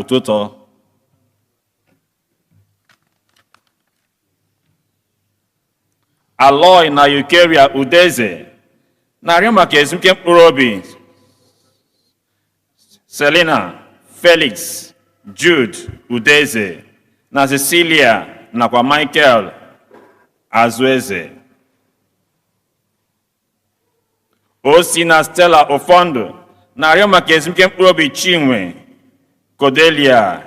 Ụtụtọ. Aloy na Eucharia Udeze na-arịọ maka ezumike mkpụrụ obi Selina, Felix, Jude Udeze na Cecilia nakwa Michael Azụeze. Osi na Stella Ụfọndụ na-arịọ maka ezumike mkpụrụ obi Chinwe Cordelia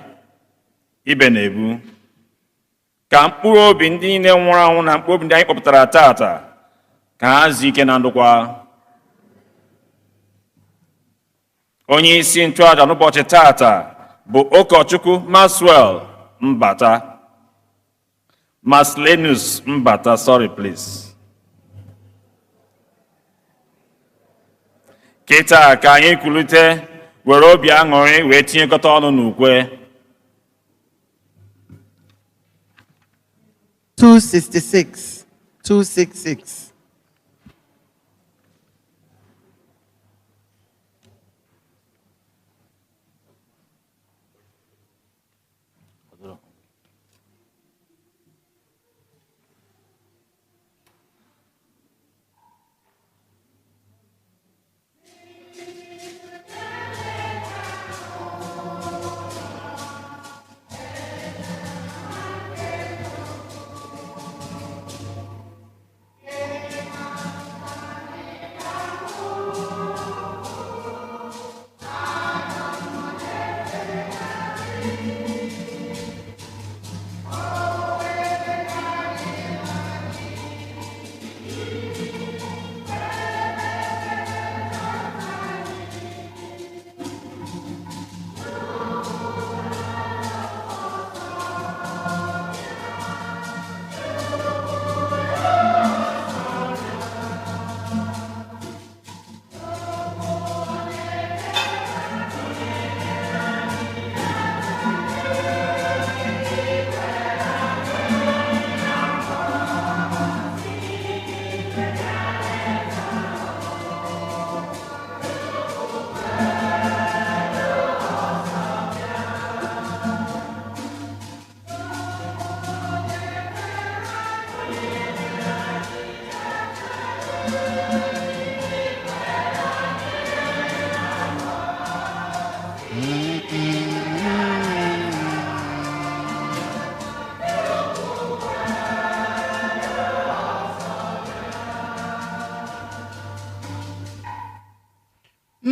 Ibenebu. Ka mkpụrụ obi ndị niile nwụrụ anwụ na mkpụrụ obi ndị anyị kpọpụtara tata ka ha zuo ike na ndokwa. Onye isi nchụaja n'ụbọchị tata bụ ụkọchukwu Maxwell Mbata, Marcellinus Mbata, sorry please. Kịta ka anyị kulite were obi aṅụrị wee tinyekọta ọnụ n'ukwe. 266, 266.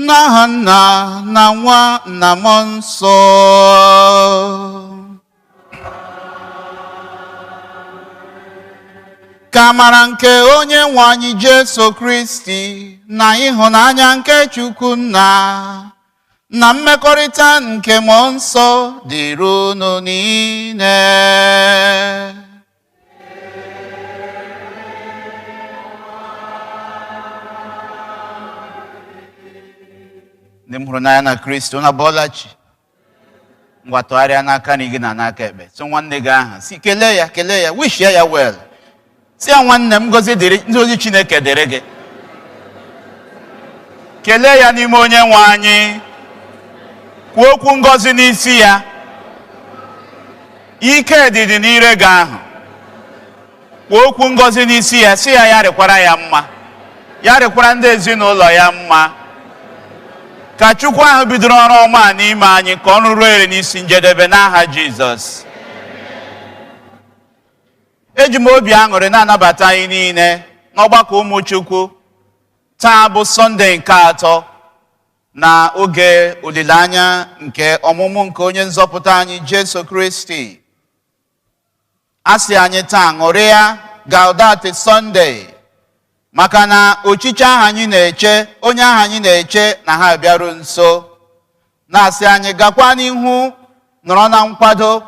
N'aha Nna na Nwa na Mmụọ Nsọ. Ka amara nke onye nwe anyị Jesu Kristi na ịhụnanya nke Chukwu Nna na mmekọrịta nke Mmụọ Nsọ dịrị unu niile. Ndị m hụrụ n'anya na Kristi, unu abọọla chi. Ngwa, tụgharịa n'aka nri gị na n'aka ekpe, so nwanne gị ahụ si kelee ya, kelee ya, wishie ya well, si ya, "Nwanne m, ngozi dịrị, ngozi Chineke dịrị gị." Kelee ya n'ime onye nwe anyị, kwuo okwu ngozi n'isi ya. Ike dịdị n'ire gị ahụ. Kwuo okwu ngozi n'isi ya, si ya ya rịkwara ya mma, ya rịkwara ndị ezinụlọ ya mma. Ka Chukwu ahụ bidoro ọrụ ọma a n'ime anyị, ka ọ rụruo ere n'isi njedebe n'aha Jizọs. Eji m obi aṅụrị na-anabata anyị niile n'ọgbakọ ụmụ Chukwu. Taa bụ Sọnde nke atọ na oge olileanya nke ọmụmụ nke onye nzọpụta anyị Jesu Kristi. A sị anyị taa ṅụrịa, Gaudete Sunday, maka na ochiche ahụ anyị na-eche, onye ahụ anyị na-eche na ha bịaru nso. Na-asị anyị gakwa n'ihu nọrọ na nkwado,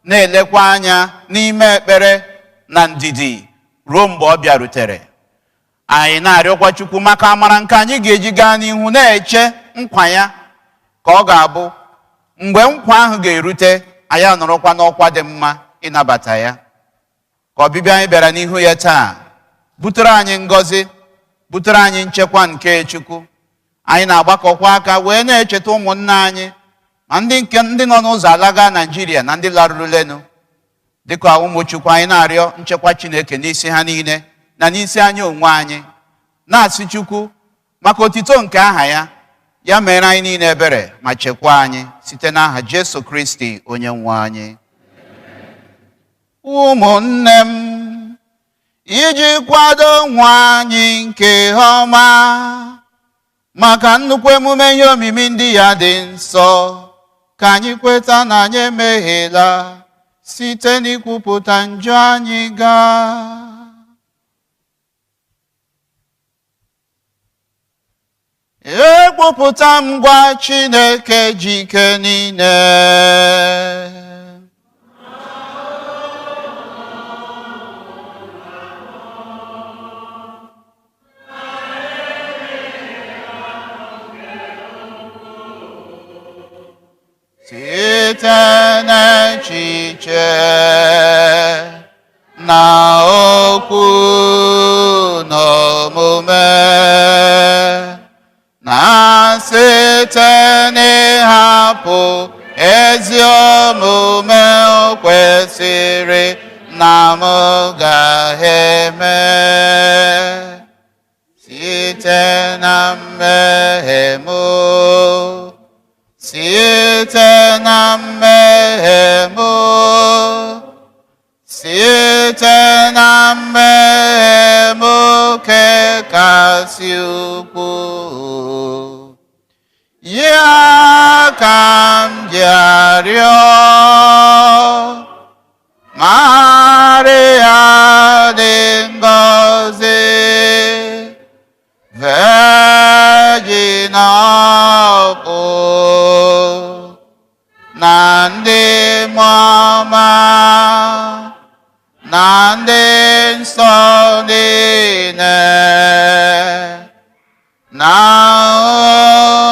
na-elekwa anya n'ime ekpere na ndidi ruo mgbe ọ bịarutere. Anyị na-arịọkwa Chukwu maka amara nke anyị ga-eji gaa n'ihu na-eche nkwa ya, ka ọ ga-abụ mgbe nkwa ahụ ga-erute, anyị anọrọkwa n'ọkwa dị mma ịnabata ya. Ka ọbịbịa anyị bịara n'ihu ya taa butere anyị ngọzi, butere anyị nchekwa nke Chukwu. Anyị na-agbakọkwa aka wee na-echeta ụmụnna anyị. Ma ndị nke ndị nọ n'ụzọ alaga Naijiria na ndị larụrụlenu, dịka ụmụ Chukwu, anyị na-arịọ nchekwa Chineke n'isi ha niile na n'isi anyị onwe anyị, na-asị Chukwu, maka otito nke aha ya, ya mere anyị niile ebere ma chekwaa anyị, site n'aha Jesu Kristi onye nwe anyị. Ụmụnne m, iji kwado nwa anyị nke ọma maka nnukwu emume ihe omimi ndị ya dị nsọ, ka anyị kweta na anyị emehiela site n'ikwupụta njọ anyị gaa. Ekwupụta m gwa Chineke ji ike niile site n'echiche na okwu na omume, na site n'ịhapụ ezi omume o kwesịrị na m gaghị-eme, site na mmehie m, site na mmehie m, site na mmehie m nke kasị ukwuu. Ya ka m ji arịọ Maria dị ngọzi, Virgin ọkpụ na ndị mmụọ na ndị nsọ niile, na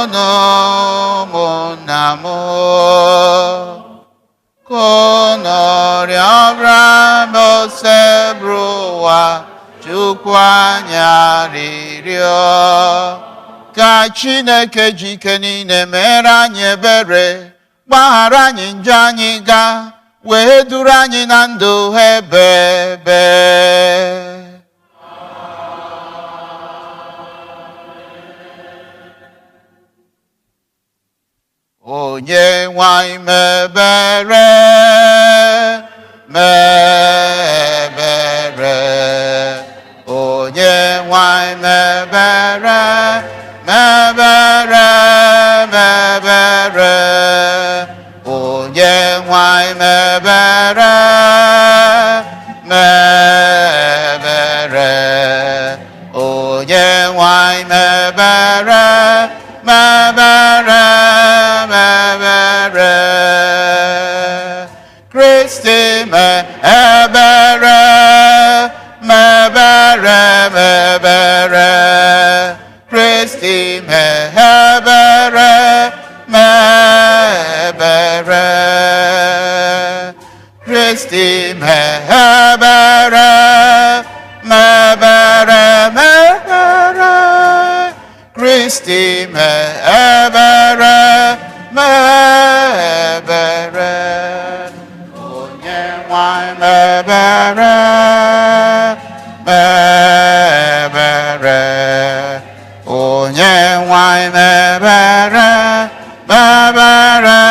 unu ụmụnna m, ka unu rịọbara m Osebụrụwa Chukwu anyị arịrịọ, ka Chineke ji ike niile mere anyị ebere, gbaghara anyị njọ anyị ga, wee duru anyị na ndụ ebebe. Onye nwe anyị mebere, mebere. Onye nwe anyị mebere, mebere, mebere. Onye nwe anyị mebere, mebere. Onye nwe anyị mebere, mebere, mebere. Kristi mebere, mebere, mebere. Kristi mebere, mebere. Kristi mebere, mebere, mebere. Kristi mebere, mebere. Onye nwe anyị mebere, mebere. Onye nwe anyị mebere, mebere,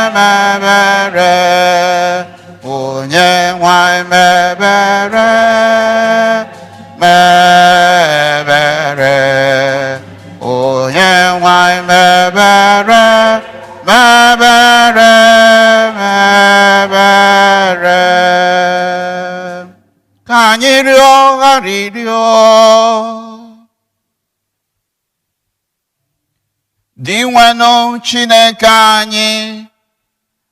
mebere. Onye nwe anyị mebere, mebere. Onye nwe anyị mebere, mebere, mebere. Ka anyị rịọ arịrịọ. Dinwenụ Chineke anyị,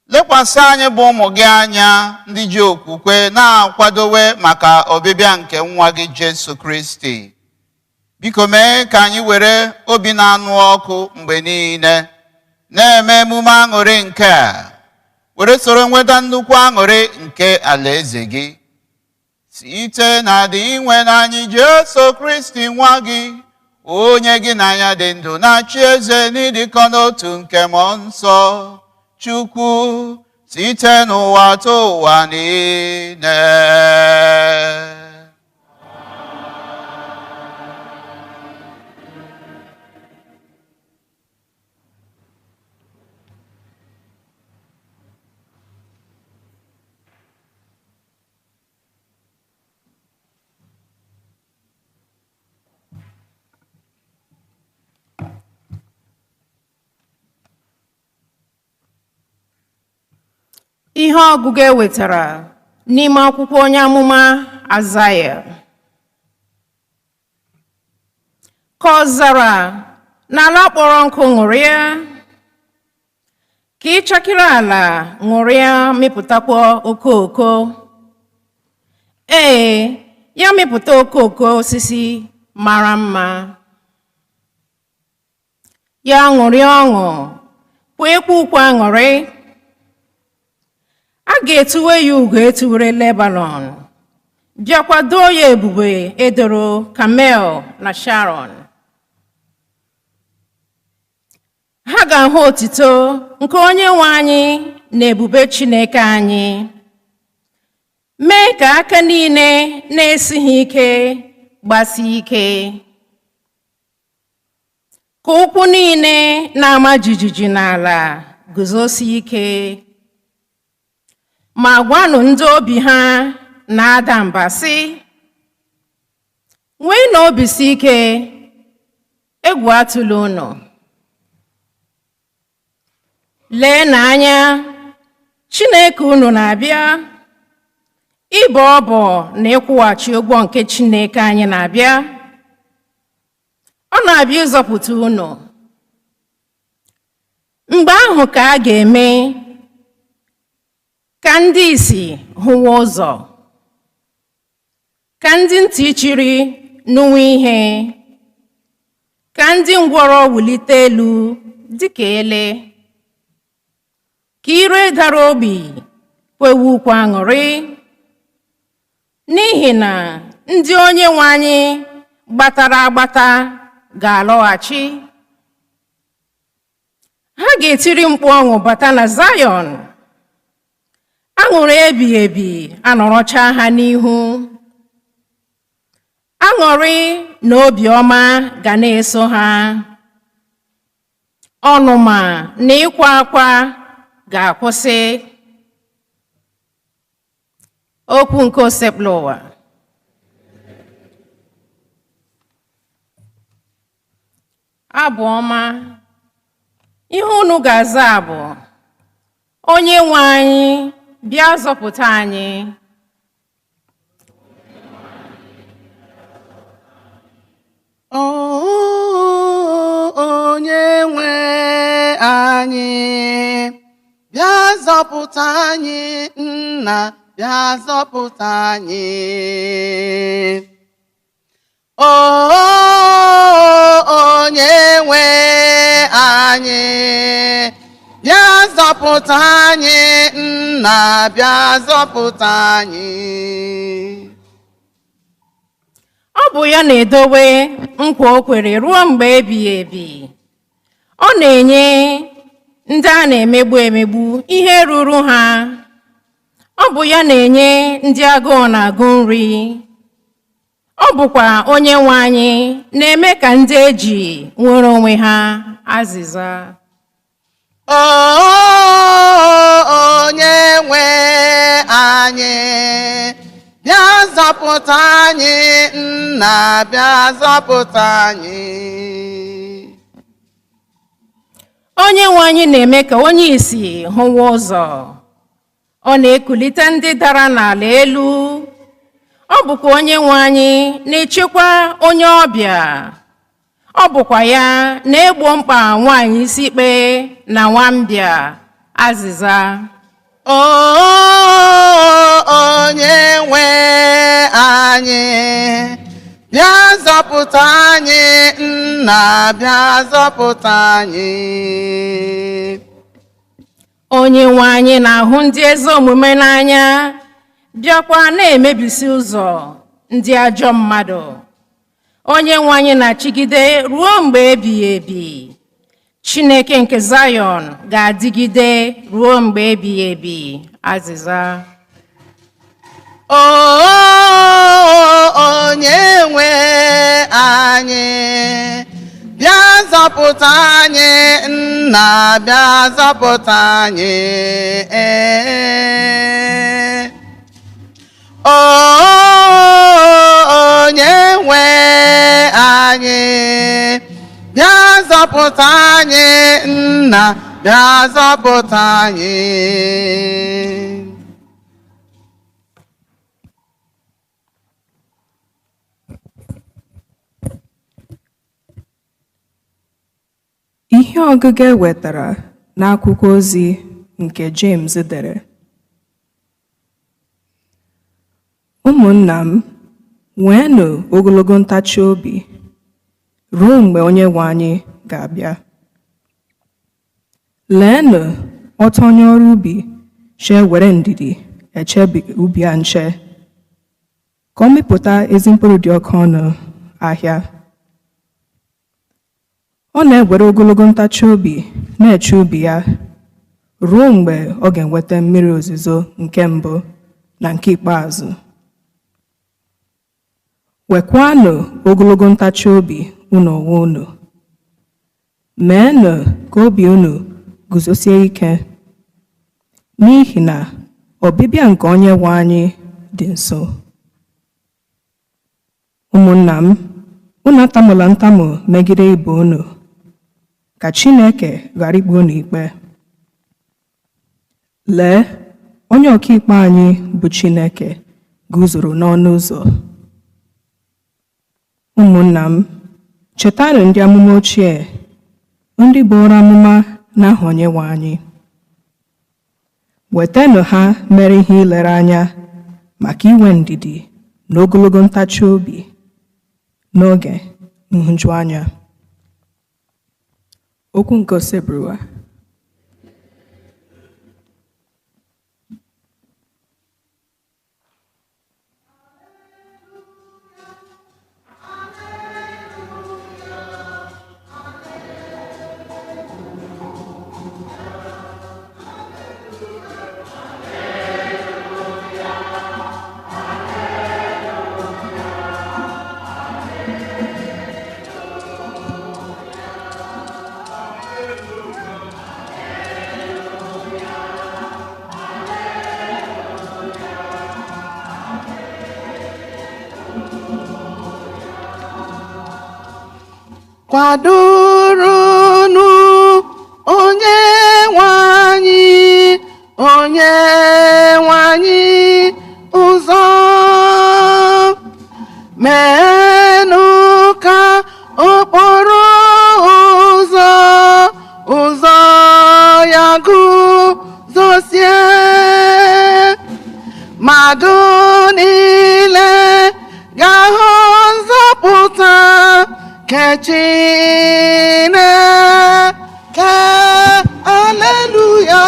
lekwasị anyị bụ ụmụ gị anya, ndị ji okwukwe na-akwadowe maka ọbịbịa nke nwa gị Jesu Kristi. Biko mee ka anyị were obi na-anụ ọkụ mgbe niile na-eme emume aṅụrị nke a, were soro nweta nnukwu aṅụrị nke alaeze gị, site na Dinwenụ anyị Jesu Kristi nwa gị, onye gị na ya dị ndụ na-achị eze n'ịdịkọ n'otu nke Mmụọ Nsọ, Chukwu site n'ụwa tụ ụwa niile. Ihe ọgụgụ e wetara n'ime akwụkwọ onye amụma Azaya. Ka ọzara n'ala kpọrọ nkụ ṅụrịa, ka ịchakịrị ala ṅụrịa mịpụtakwa okooko. Ee, ya mịpụta okooko osisi mara mma. Ya ṅụrịa ọṅụ, kweekwa ukwe aṅụrị. A ga-etuwe ya ugo etuwere Lebanon, bịakwa doo ya ebube edoro Kamel na Sharon. Ha ga-ahụ otito nke onye nwe anyị na ebube Chineke anyị, mee ka aka niile na-esighị ike gbasie ike, ka ụkwụ niile na-ama jijiji n'ala guzosie ike. Ma gwanụ ndị obi ha na-ada mba sị, nweenụ obi si ike, egwu atụla unu. Leenụ anya, Chineke unu na-abịa, ịbọ ọbọ na ịkwụghachi ụgwọ nke Chineke anyị na-abịa. Ọ na-abịa ịzọpụta unu. Mgbe ahụ ka a ga-eme ka ndị ìsì hụwa ụzọ, ka ndị ntị chiri nụwa ihe, ka ndị ngwọrọ wulite elu dịka ele, ka ire dara ogbi kwewe ukwe aṅụrị, n'ihi na ndị onye nwe anyị gbatara agbata ga-alọghachi. Ha ga-etiri mkpu ọṅụ bata na Zayọn, aṅụrị ebighị ebi anọrọcha ha n'ihu. Aṅụrị na obiọma ga na-eso ha, ọnụma na ịkwa akwa ga-akwụsị. Okwu nke Osebụlụwa. Abụ ọma. Ihe unu ga-aza bụ: Onye nwe anyị, bịa zọpụta anyị. Onye nwe anyị, bịa zọpụta anyị, nna, bịa zọpụta anyị. Onye nwe anyị, bịa zọpụta anyị, nna, bịa zọpụta anyị. Ọ bụ ya na-edowe nkwa o kwere ruo mgbe ebighị ebi. Ọ na-enye ndị a na-emegbu emegbu ihe ruru ha. Ọ bụ ya na-enye ndị agụụ na-agụ nri. Ọ bụkwa onye nwe anyị na-eme ka ndị eji nwere onwe ha. Azịza. Onye nwe anyị, bịa zọpụta anyị, nna, bịa zọpụta anyị. Onye nwe anyị na-eme ka onye ìsì hụwa ụzọ. Ọ na-ekulite ndị dara n'ala elu. Ọ bụkwa onye nwe anyị na-echekwa onye ọbịa. Ọ bụkwa ya na-egbo mkpa nwaanyị isi ikpe na nwambịa. Azịza. Onye nwe anyị, bịa zọpụta anyị, nna, bịa zọpụta anyị. Onye nwe anyị na-ahụ ndị ezi omume n'anya, bịakwa na-emebisi ụzọ ndị ajọ mmadụ. Onye nwe anyị na-achịgide ruo mgbe ebighị ebi. Chineke nke Zayọn ga-adịgide ruo mgbe ebighị ebi. Azịza. O onye nwe anyị, bịa zọpụta anyị, nna bịa zọpụta anyị. O onye nwe anyị, bịa zọpụta anyị, nna bịa zọpụta anyị. Ihe ọgụgụ e wetara n'akwụkwọ ozi nke James dere. Ụmụnna m, nweenụ ogologo ntachi obi ruo mgbe Onyenwe anyị ga-abịa. Leenụ otu onye ọrụ ubi si ewere ndidi echebe ubi ya nche ka ọ mịpụta ezi mkpụrụ dị oke ọnụ ahịa. Ọ na-ewere ogologo ntachi obi na-eche ubi ya ruo mgbe ọ ga-enweta mmiri ozuzo nke mbụ na nke ikpeazụ. Nwekwanụ ogologo ntachi obi unu onwe unu. Meenụ ka obi unu guzosie ike, n'ihi na ọbịbịa nke Onyenwe anyị dị nso. Ụmụnna m, unu atamula ntamu megide ibe unu, ka Chineke ghara ikpe unu ikpe. Lee, onye ọkaikpe anyị bụ Chineke guzoro n'ọnụ ụzọ. Ụmụnna m, chetanụ ndị amụma ochie, ndị buru amụma n'aha Onyenwe anyị. Wetanụ ha mere ihe ilere anya maka inwe ndidi na ogologo ntachi obi n'oge nhụjuanya. Okwu nke Osebụrụwa. Kwadoronu onye nwe anyị, onye nwe anyị ụzọ, meenụ ka okporo ụzọ ụzọ ya guzosie, mmadụ niile ga-ahụ nzọpụta nke Chineke. Aleluya.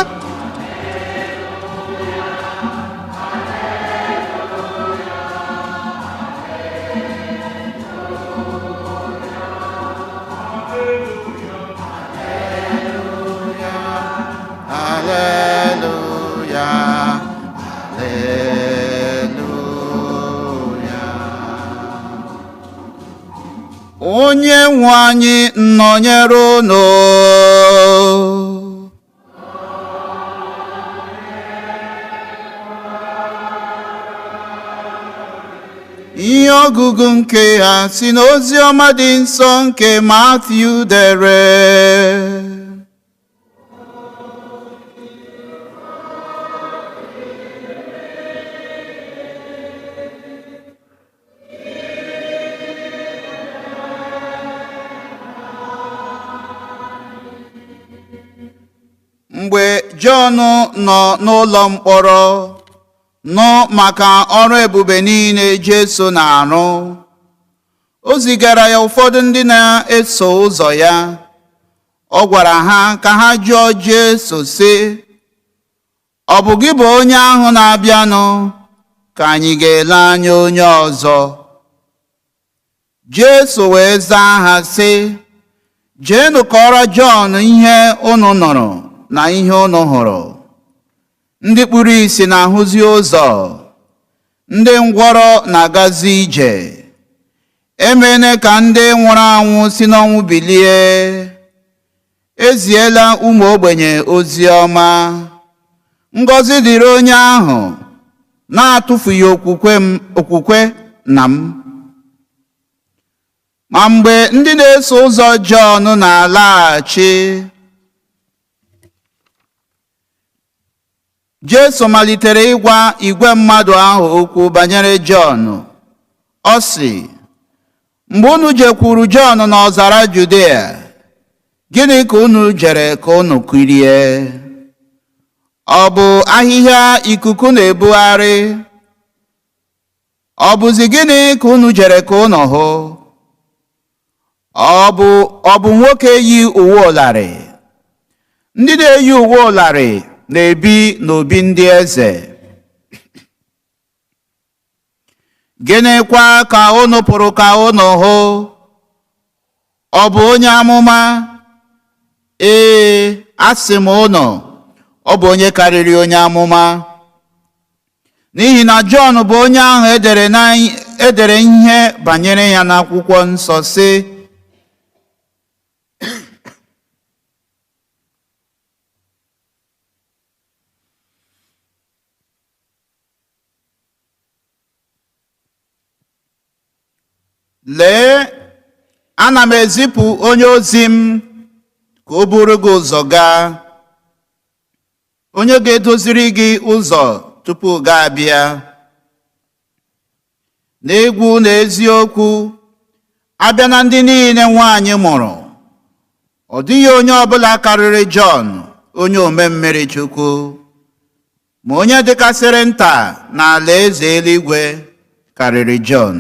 Hallelujah. Hallelujah. Onye nwe anyị nọnyere unu. Ihe ọgụgụ nke ha si n'ozi ọma dị nsọ nke Matthew dere. Mgbe Jọn nọ n'ụlọ mkpọrọ nụ maka ọrụ ebube niile Jesu na-arụ, o zigara ya ụfọdụ ndị na-eso ụzọ ya. Ọ gwara ha ka ha jụọ Jesu sị, ọ bụ gị bụ onye ahụ na-abịanụ, ka anyị ga-ele anya onye ọzọ? Jesu wee zaa ha sị, Jeenụ kọọrọ Jọn ihe unu nụrụ na ihe unu hụrụ. Ndị kpuru ìsì na-ahụzi ụzọ, ndị ngwọrọ na-agazi ije. Emene ka ndị nwụrụ anwụ si n'ọnwụ bilie. Eziela ụmụ ogbenye ozi ọma. Ngọzi dịrị onye ahụ na-atụfughị okwukwe na m. Ma mgbe ndị na-eso ụzọ Jọn na-alaghachi, Jesu malitere ịgwa igwe mmadụ ahụ okwu banyere Jọn. Ọ sị, mgbe unu jekwuru Jọn n'ọzara Judea, gịnị ka unu jere ka unu kirie? Ọ bụ ahịhịa ikuku na-ebugharị? Ọ bụzi gịnị ka unu jere ka unu hụ? Ọ bụ nwoke yi uwe ụlarị? Ndị na-eyi uwe ụlarị na-ebi n'obi ndị eze. Gịnịkwa ka unu pụrụ ka unu hụ? Ọ bụ onye amụma? Ee, asị m unu, ọ bụ onye karịrị onye amụma. N'ihi na Jọn bụ onye ahụ edere ihe banyere ya n'akwụkwọ nsọ sị, Lee, ana m ezipụ onye ozi m ka o buru gị ụzọ gaa, onye ga-edoziri gị ụzọ tupu gị abịa. N'egwu na eziokwu, abịa na ndị niile nwaanyị mụrụ, ọ dịghị onye ọbụla karịrị Jọn onye omemmiri Chukwu, ma onye dịkasịrị nta n'ala eze eluigwe karịrị Jọn.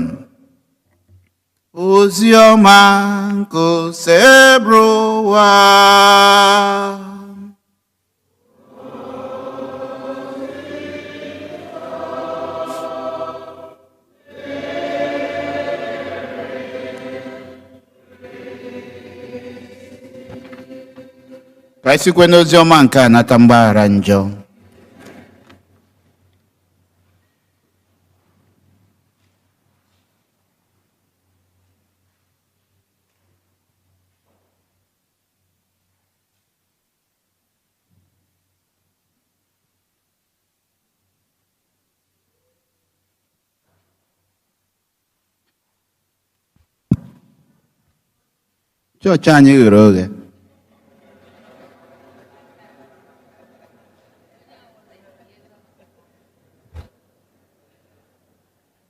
Ozi ọma nke Osebụrụwa. Ka anyị sikwe n'ozi ọma nke a nata mgbaghara njọ. Chọọchị anyị ghere oghe.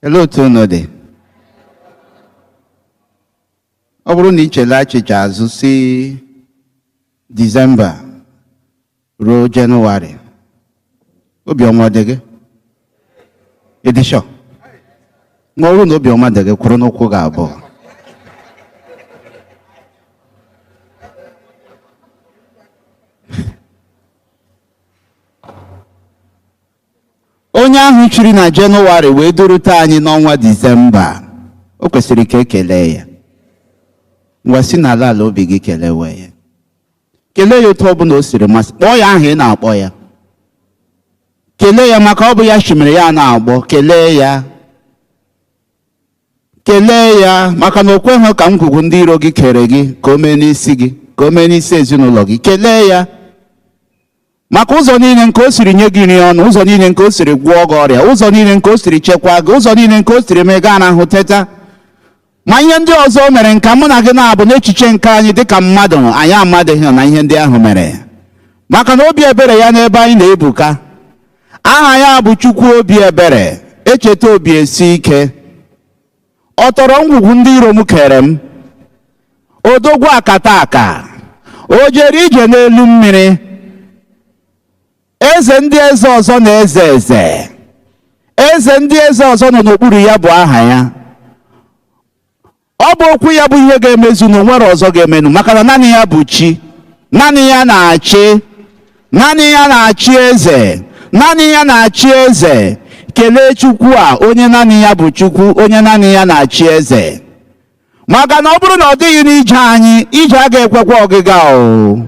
Olee otu unu dị? Ọ bụrụ na ị chele achịcha azụ si Disemba ruo Jenụwarị, obiọma ọ dị gị? Ị dị sure? Ma ọ bụrụ na obiọma dị gị, kwụrụ n'ụkwụ gị abụọ. Onye ahụ chiri na Jenụwarị wee durute anyị n'ọnwa Disemba, o kwesịrị ka ekelee ya. Ngwa, si n'ala ala obi gị kelewe ya. Kelee ya otu ọbụla o siri masị. Kpọọ ya aha ị na-akpọ ya. Kelee ya maka ọ bụ ya chimere ya na-agbọ. Kelee ya. Kelee ya maka na o kweghị ka ngwugwu ndị iro gị kere gị ka o mee n'isi gị, ka o mee n'isi ezinụlọ gị. Kelee ya maka ụzọ niile nke o siri nye gị nri ọnụ, ụzọ niile nke o siri gwọọ gị ọrịa, ụzọ niile nke o siri chekwaa gị, ụzọ niile nke o siri mee gaa n'ahụ teta. Ma ihe ndị ọzọ o mere nka mụ na gị na-abụ n'echiche nke anyị dịka mmadụ, anyị amadịghị na ihe ndị ahụ mere. Maka na obi ebere ya n'ebe anyị na-ebuka. Aha ya bụ Chukwu obi ebere, echeta obi esi ike. Ọ tọrọ ngwugwu ndị iro m kere m. Odogwu akata aka. O jere ije n'elu mmiri. Eze ndị eze ọzọ na eze eze. Eze ndị eze ọzọ nọ n'okpuru ya bụ aha ya. Ọ bụ okwu ya bụ ihe ga-emezu na onwere ọzọ ga-emenụ, maka na naanị ya bụ chi. Naanị ya na-achị. Naanị ya na-achị eze. Naanị ya na-achị eze. Kelee Chukwu a, onye naanị ya bụ Chukwu, onye naanị ya na-achị eze. Maka na ọ bụrụ na ọ dịghị n'ije anyị, ije agaghị ekwekwa ọgịga o.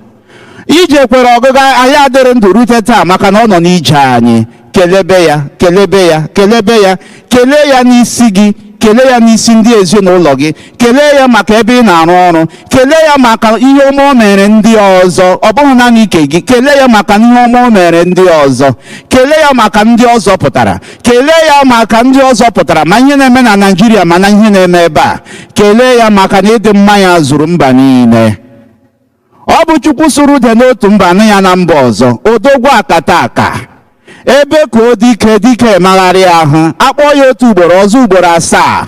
Ije kwere ọgịga, anyị adịrị ndụ rute taa maka na ọ nọ n'ije anyị. Kelebe ya, kelebe ya, kelebe ya, kelee ya n'isi gị, kelee ya n'isi ndị ezinụlọ gị, kelee ya maka ebe ị na-arụ ọrụ, kelee ya maka ihe ọma o mere ndị ọzọ, ọ bụghị naanị ike gị, kelee ya maka ihe ọma o mere ndị ọzọ, kelee ya maka ndị ọzọ pụtara, kelee ya maka ndị ọzọ pụtara, ma ihe na-eme na Naịjirịa ma na ihe na-eme ebe a, kelee ya maka na ịdị mma ya zuru mba niile. Ọ bụ Chukwu sụrụ ude n'otu mba nụ ya na mba ọzọ, odogwu akata aka. Ebe ka o dike dike emegharị ahụ, akpọ ya otu ugboro ọzọ ugboro asaa.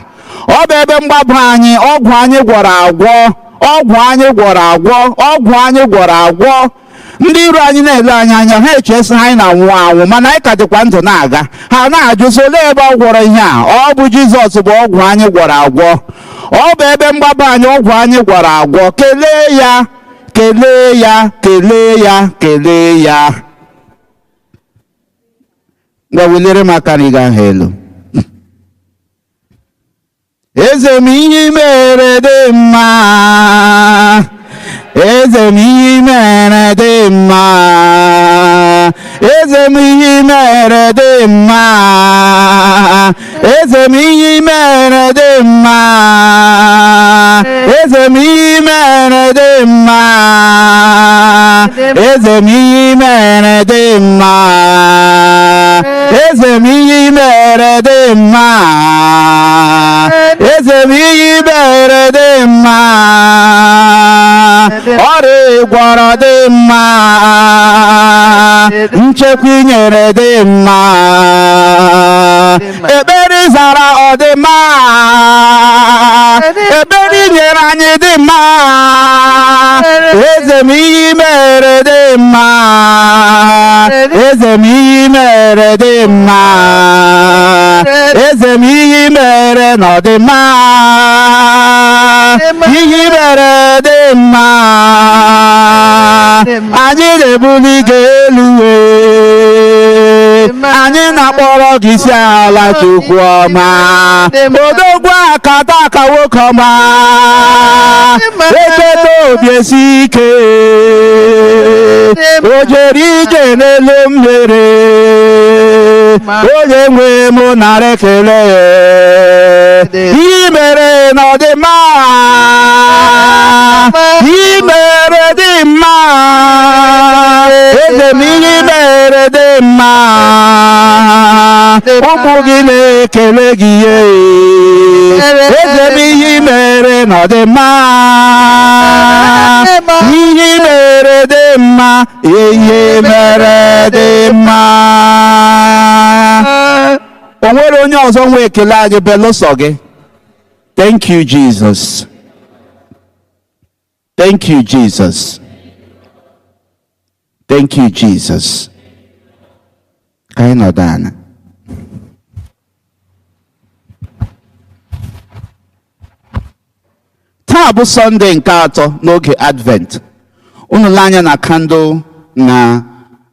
Ọ bụ ebe mgbaba anyị, ọgwụ anyị gwọrọ agwọ, ọgwụ anyị gwọrọ agwọ, ọgwụ anyị gwọrọ agwọ. Ndị iro anyị na-ele anyị anya, ha echesi anyị na-anwụ anwụ, mana anyị ka dịkwa ndụ na-aga. Ha na-ajụ sị, olee ebe ọ gwọrọ ihe a? Ọ bụ Jizọs bụ ọgwụ anyị gwọrọ agwọ. Ọ bụ ebe mgbaba anyị, ọgwụ anyị gwọrọ agwọ. Kelee ya, kelee ya, kelee ya, kelee ya. Ngwa, welere m aka n'ịga ahụ elu. Eze m, ihe mere dị mma. Eze m, ihe mere dị mma. Eze m, ihe mere dị mma. Eze m, ihe mere dị mma. Eze m, ihe mere dị mma. Eze m, ihe mere dị mma. Eze m, ihe mere dị mma. Eze m, ihe mere dị mma. Ọrịa ị gwọrọ dị mma. Nchekwa i nyere dị mma. Ekpere ị zara ọ dị mma. Ekpere i nyere anyị dị mma. Eze m, ihe mere dị mma. Eze m, ihe mere dị mma. Eze m, ihe mere na ọ dị mma. Ihe mere dị mma. Anyị na-ebuli gị elu wee. Anyị na-akpọrọ gị isi ala, Chukwu ọma. Odogwu akata aka, nwoke ọma. Echeta obi esi ike. O jere ije n'elu mmiri. Onye nwe m, nara ekele. Ihe mere na ọ dị mma. Ihe mere dị mma. Eze m, ihe mere dị mma. Ụmụ gị na-ekele gị ye. Eze m, ihe mere na ọ dị mma. Ihe mere dị mma. Ihe mere dị mma. O nwere onye ọzọ nwe ekele anyị belụsọ gị. Thank you, Jesus. Thank you, Jesus. Thank you, Jesus. Ka anyị nọdụ ala. Taa bụ Sọnde nke atọ n'oge Advent. Unu lee anya na candle na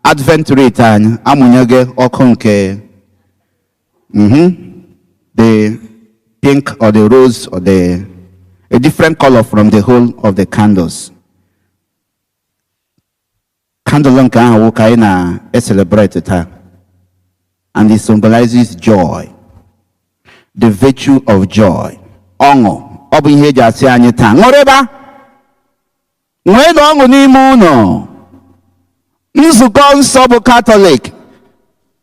Advent wreath anyị, amụnyego ọkụ nke the pink or the rose or the a different color from the whole of the candles. Candle nke ahụ wụ ka anyị na-celebrate taa. And it symbolizes joy, the virtue of joy. Ọṅụ. Ọ bụ ihe eji asị anyị taa. Ṅụrịba. Nwee na ọṅụ n'ime ụlọ. Nzukọ nsọ bụ Katọlik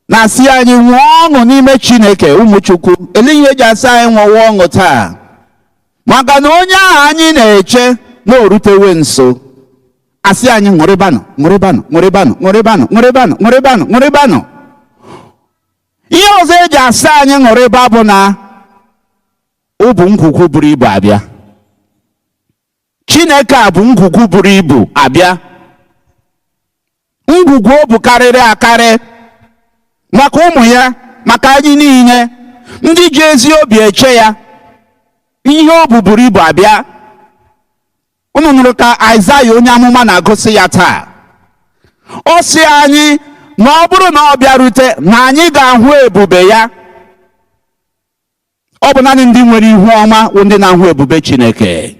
na-asị anyị nwee ọṅụ n'ime Chineke, ụmụ Chukwu. Ele ihe eji asị anyị nwewe ọṅụ taa? Maka na onye ahụ anyị na-eche na o rutewe nso. Asị anyị ṅụrịbanụ, ṅụrịbanụ, ṅụrịbanụ, ṅụrịbanụ, ṅụrịbanụ, ṅụrịbanụ, ṅụrịbanụ. Ihe ọzọ eji asị anyị ṅụrịba bụ na ọ bụ ngwugwu buru ibu abịa. Chineke a bụ ngwugwu buru ibu abịa. Ngwugwu o bu karịrị akarị maka ụmụ ya, maka anyị niile ndị ji ezi obi eche ya. Ihe o bu buru ibu abịa. Unu nụrụ ka Aịzaya onye amụma na-agụsị ya taa. Ọ sị anyị na ọ bụrụ na ọ bịarute na anyị ga-ahụ ebube ya. Ọ bụ naanị ndị nwere ihu ọma bụ ndị na-ahụ ebube Chineke.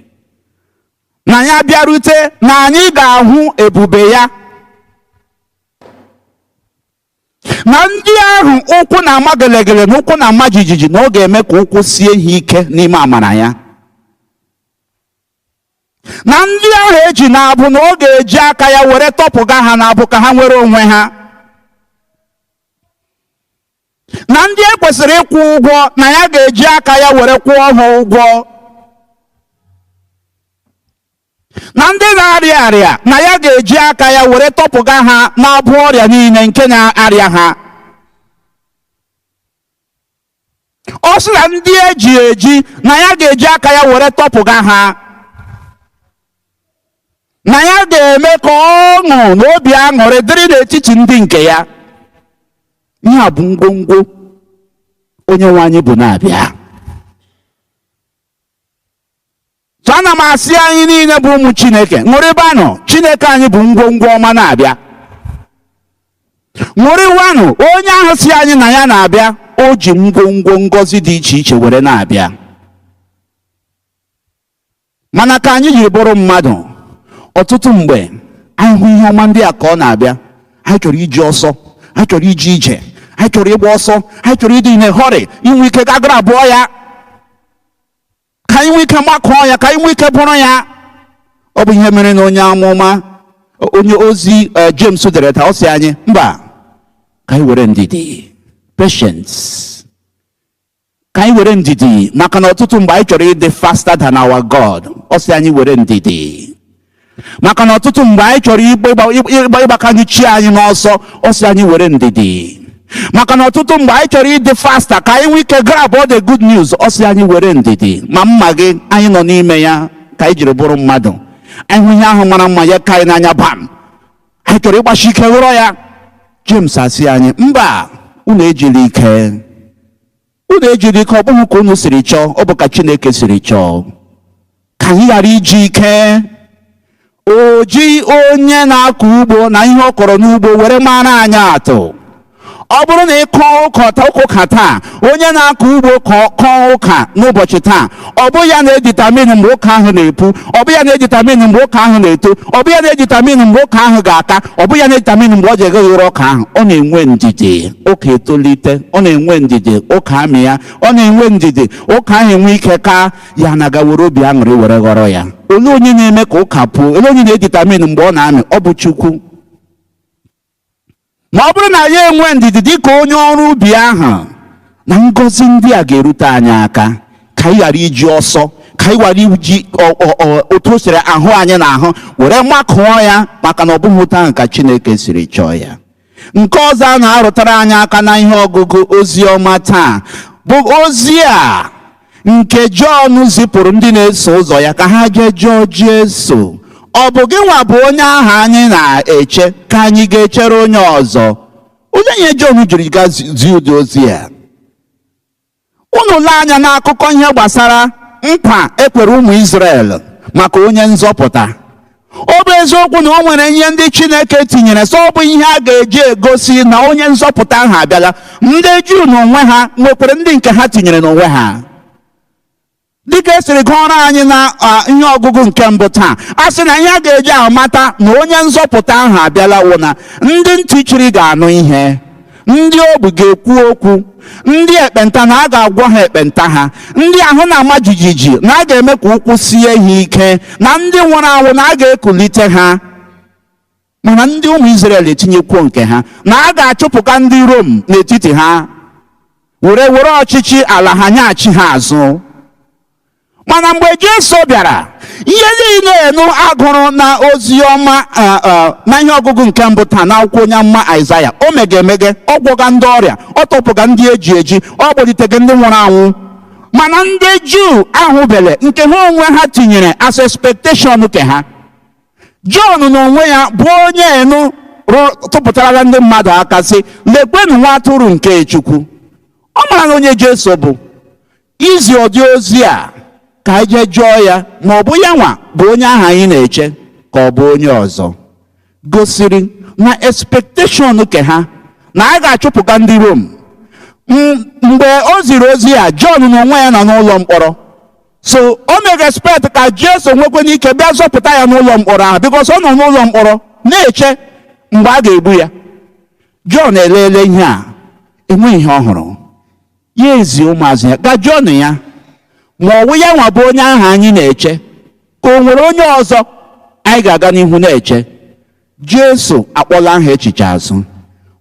Na ya bịarute, na anyị ga-ahụ ebube ya. Na ndị ahụ ụkwụ na-ama gelegele na ụkwụ na-ama jijiji, na ọ ga-eme ka ụkwụ sie ha ike n'ime amara ya. Na ndị ahụ eji n'abụ, na ọ ga-eji aka ya were tọpụga ha n'abụ ka ha nwere onwe ha. Na ndị e kwesịrị ịkwụ ụgwọ, na ya ga-eji aka ya were kwụọ ha ụgwọ. Na ndị na-arịa arịa, na ya ga-eji aka ya were tọpụga ha n'abụ ọrịa niile nke na-arịa ha. Ọ sị na ndị eji eji, na ya ga-eji aka ya were tọpụga ha. Na ya ga-eme ka ọṅụ na obi aṅụrị dịrị n'etiti ndị nke ya. Ihe a bụ ngwongwo onye nwe anyị bụ na-abịa. So ana m asị anyị niile bụ ụmụ Chineke, ṅụrịbanụ, Chineke anyị bụ ngwongwo ọma na-abịa. Ṅụrịwanụ, onye ahụ si anyị na ya na-abịa, o ji ngwongwo ngọzi dị iche iche were na-abịa. Mana ka anyị jiri bụrụ mmadụ, ọtụtụ mgbe anyị hụ ihe ọma ndị a ka ọ na-abịa, anyị chọrọ iji ọsọ, anyị chọrọ ije ije, anyị chọrọ ịgba ọsọ, anyị chọrọ ịdị in a hurry, inwe ike gagara abụọ ya, ka anyị nwee ike makụọ ya, ka anyị nwee ike bụrụ ya. Ọ bụ ihe mere na onye amụma, onye ozi James dere taa, ọ sị anyị mba, ka anyị were ndidi, patience, ka anyị were ndidi, maka na ọtụtụ mgbe anyị chọrọ ịdị faster than our God. Ọ sị anyị were ndidi, maka na ọtụtụ mgbe anyị chọrọ ịgbakanye chi anyị n'ọsọ. Ọ sị anyị were ndidi, maka na ọtụtụ mgbe anyị chọrọ ịdị faster ka anyị nwee ike grab all the good news. Ọ sị anyị were ndidi. Ma mma gị anyị nọ n'ime ya ka anyị jiri bụrụ mmadụ, anyị hụ ihe ahụ mara mma ya ka anyị n'anya bam, anyị chọrọ ịgbachi ike ghọrọ ya. James asị anyị mba, unu ejila ike, unu ejila ike, ọ bụghị ka unu siri chọọ, ọ bụ ka Chineke siri chọọ. Ka anyị ghara iji ike. O ji onye na-akọ ugbo na ihe ọ kọrọ n'ugbo were mara anyị atụ. Ọ bụrụ na ị kọọ ụka taa, onye na-akọ ugbo kọọ ụka n'ụbọchị taa, ọ bụ ya na-editamin mgbe ụka ahụ na-epu, ọ bụ ya na-editamin mgbe ụka ahụ na-eto, ọ bụ ya na-editamin mgbe ụka ahụ ga-aka, ọ bụ ya na-editamin mgbe ọ ji egheghịrị ọka ahụ. Ọ na-enwe ndidi, ụka etolite, ọ na-enwe ndidi, ụka amị ya, ọ na-enwe ndidi, ụka ahụ enwe ike ka ya na-aga were obi aṅụrị were ghọrọ ya. Olee onye na-eme ka ụka puo? Olee onye na-editamin mgbe ọ na-amị? Ọ bụ Chukwu. Ma ọ bụrụ na ya enwe ndidi dịka onye ọrụ ubi ahụ, na ngọzi ndị a ga-erute anyị aka. Ka anyị ghara iji ọsọ, ka anyị ghara iji otu o siri ahụ anyị n'ahụ were makụọ ya, maka na ọ bụghị otu ahụ ka Chineke siri chọọ ya. Nke ọzọ a na-arụtara anyị aka na ihe ọgụgụ ozi ọma taa bụ ozi a nke Jọn zipụrụ ndị na-eso ụzọ ya ka ha jee jụọ Jesu, ọ bụ gị nwa bụ onye ahụ anyị na-eche, ka anyị ga-echere onye ọzọ? Onye nye Jọn jiri gaa zi ụdị ozi a? Unu lee anya n'akụkọ ihe gbasara nkwa ekwere ụmụ Izrel maka onye nzọpụta. Ọ bụ eziokwu na o nwere ihe ndị Chineke tinyere, sọ ọ bụ ihe a ga-eji egosi na onye nzọpụta ahụ abịala. Ndị Juu n'onwe ha nwekwara ndị nke ha tinyere n'onwe ha. Dịka esiri gụọrọ anyị na ihe ọgụgụ nke mbụ taa, a sị na ihe a ga-eji amata na onye nzọpụta ahụ abịala wụ na ndị ntị chiri ga-anụ ihe, ndị ogbi ga-ekwu okwu, ndị ekpenta na a ga-agwọ ha ekpenta ha, ndị ahụ na-ama jijiji na a ga-eme ka ụkwụ sie ha ike, na ndị nwụrụ anwụ na a ga-ekulite ha. Mana ndị ụmụ Izrel etinyekwuo nke ha na a ga-achụpụga ndị Rom n'etiti ha, were were ọchịchị ala ha nyeghachi ha azụ. Mana mgbe Jesu bịara, ihe niile enu agụrụ na ozi ọma na ihe ọgụgụ nke mbụ taa na akwụkwọ onye amụma Aịzaya, o mege emege, ọ gwọga ndị ọrịa, ọ tọpụga ndị eji eji, ọ kpọlitega ndị nwụrụ anwụ. Mana ndị Juu ahụbele nke ha onwe ha tinyere as expectation nke ha. Jọn n'onwe ya bụ onye enu tụpụtarala ndị mmadụ aka sị, lekwenụ nwa atụrụ nke Chukwu. Ọ mara na onye Jesu bụ. Izi ọdị ozi a ka anyị jee jụọ ya ma ọ bụ ya nwa bụ onye ahụ anyị na-eche ka ọ bụ onye ọzọ, gosiri na expectation nke ha na a ga-achụpụga ndị Rom. Mgbe o ziri ozi a, Jọn n'onwe ya nọ n'ụlọ mkpọrọ, so o mere expect ka Jesu nwekwana ike bịa zọpụta ya n'ụlọ mkpọrọ ahụ, because ọ nọ n'ụlọ mkpọrọ na-eche mgbe a ga-egbu ya. Jọn elele ihe a, enweghị ihe ọ hụrụ. Ya ezi ụmụazụ ya ga jụọnụ ya ma ọ wụ ya nwa bụ onye ahụ anyị na-eche, ka o nwere onye ọzọ anyị ga-aga n'ihu na-eche. Jesu akpọla aha echiche azụ: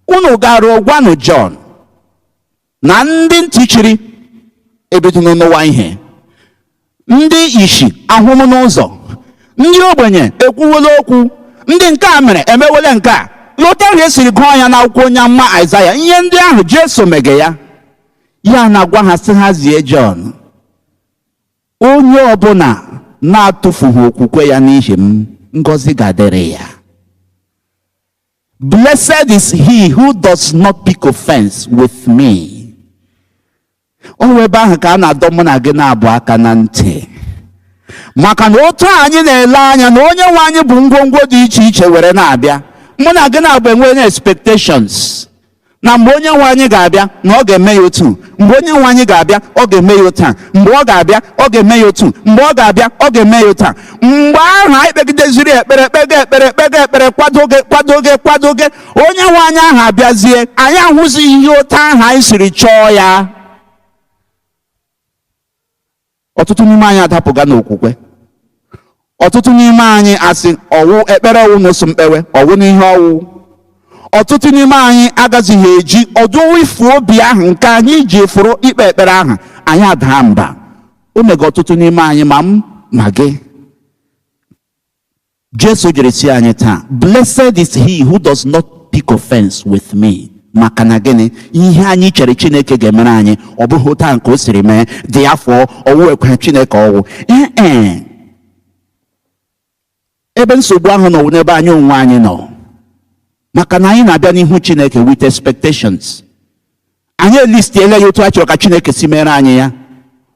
"Unu garuo, gwanụ Jọn na ndị ntị chiri ebido n'ụwa ihe, ndị ishi ahụmụ n'ụzọ, ndị ogbenye ekwuwela okwu, ndị nke a mere emewele nke a." Lụta ahụ esiri gụọ ya n'akwụkwọ onye amụma Aịzaya, ihe ndị ahụ Jesu mege ya. Ya na-agwa ha sị ha zie Jọn, onye ọbụla na-atụfughị okwukwe ya n'ihi m, ngọzi ga-adịrị ya. Blessed is he who does not pick offense with me. O wee ebe ahụ ka a na-adọ mụ na gị na-abụ aka na ntị, maka na otu anyị na-ele anya na onye nwe anyị bụ ngwongwo dị iche iche were na-abịa, mụ na gị na-abụ enwe expectations na mgbe onye nwe anyị ga-abịa na ọ ga-eme ya otu, mgbe onye nwe anyị ga-abịa ọ ga-eme ya otu a, mgbe ọ ga-abịa ọ ga-eme ya otu, mgbe ọ ga-abịa ọ ga-eme ya otu a. Mgbe ahụ anyị kpegideziri ekpere, kpega ekpere, kpega ekpere, kwadoge, kwadoge, kwadoge, onye nwe anyị ahụ abịazie, anyị ahụzighị ihe otu ahụ anyị siri chọọ ya. Ọtụtụ n'ime anyị adapụga n'okwukwe. Ọtụtụ n'ime anyị asị ọwụ ekpere ọwụ na mkpewe ọwụ n'ihe ọwụ. Ọtụtụ n'ime anyị agazighị eji ọdụ ifu obi ahụ nke anyị ji fụrụ ikpe ekpere ahụ, anyị adaa mba. O mega ọtụtụ n'ime anyị, ma m ma gị. Jesu jiri si anyị taa, "Blessed is he who does not pick offense with me." Maka na gịnị? Ihe anyị chere Chineke ga-emere anyị, ọ bụghị otu a nke o siri mee dị afọ ọwụ ekwe Chineke ọwụ. Ee, ebe nsogbu ahụ nọ n'ebe anyị onwe anyị nọ, maka na anyị na-abịa n'ihu Chineke with expectations. Anyị elistiela ya otu a chọrọ ka Chineke si mere anyị ya.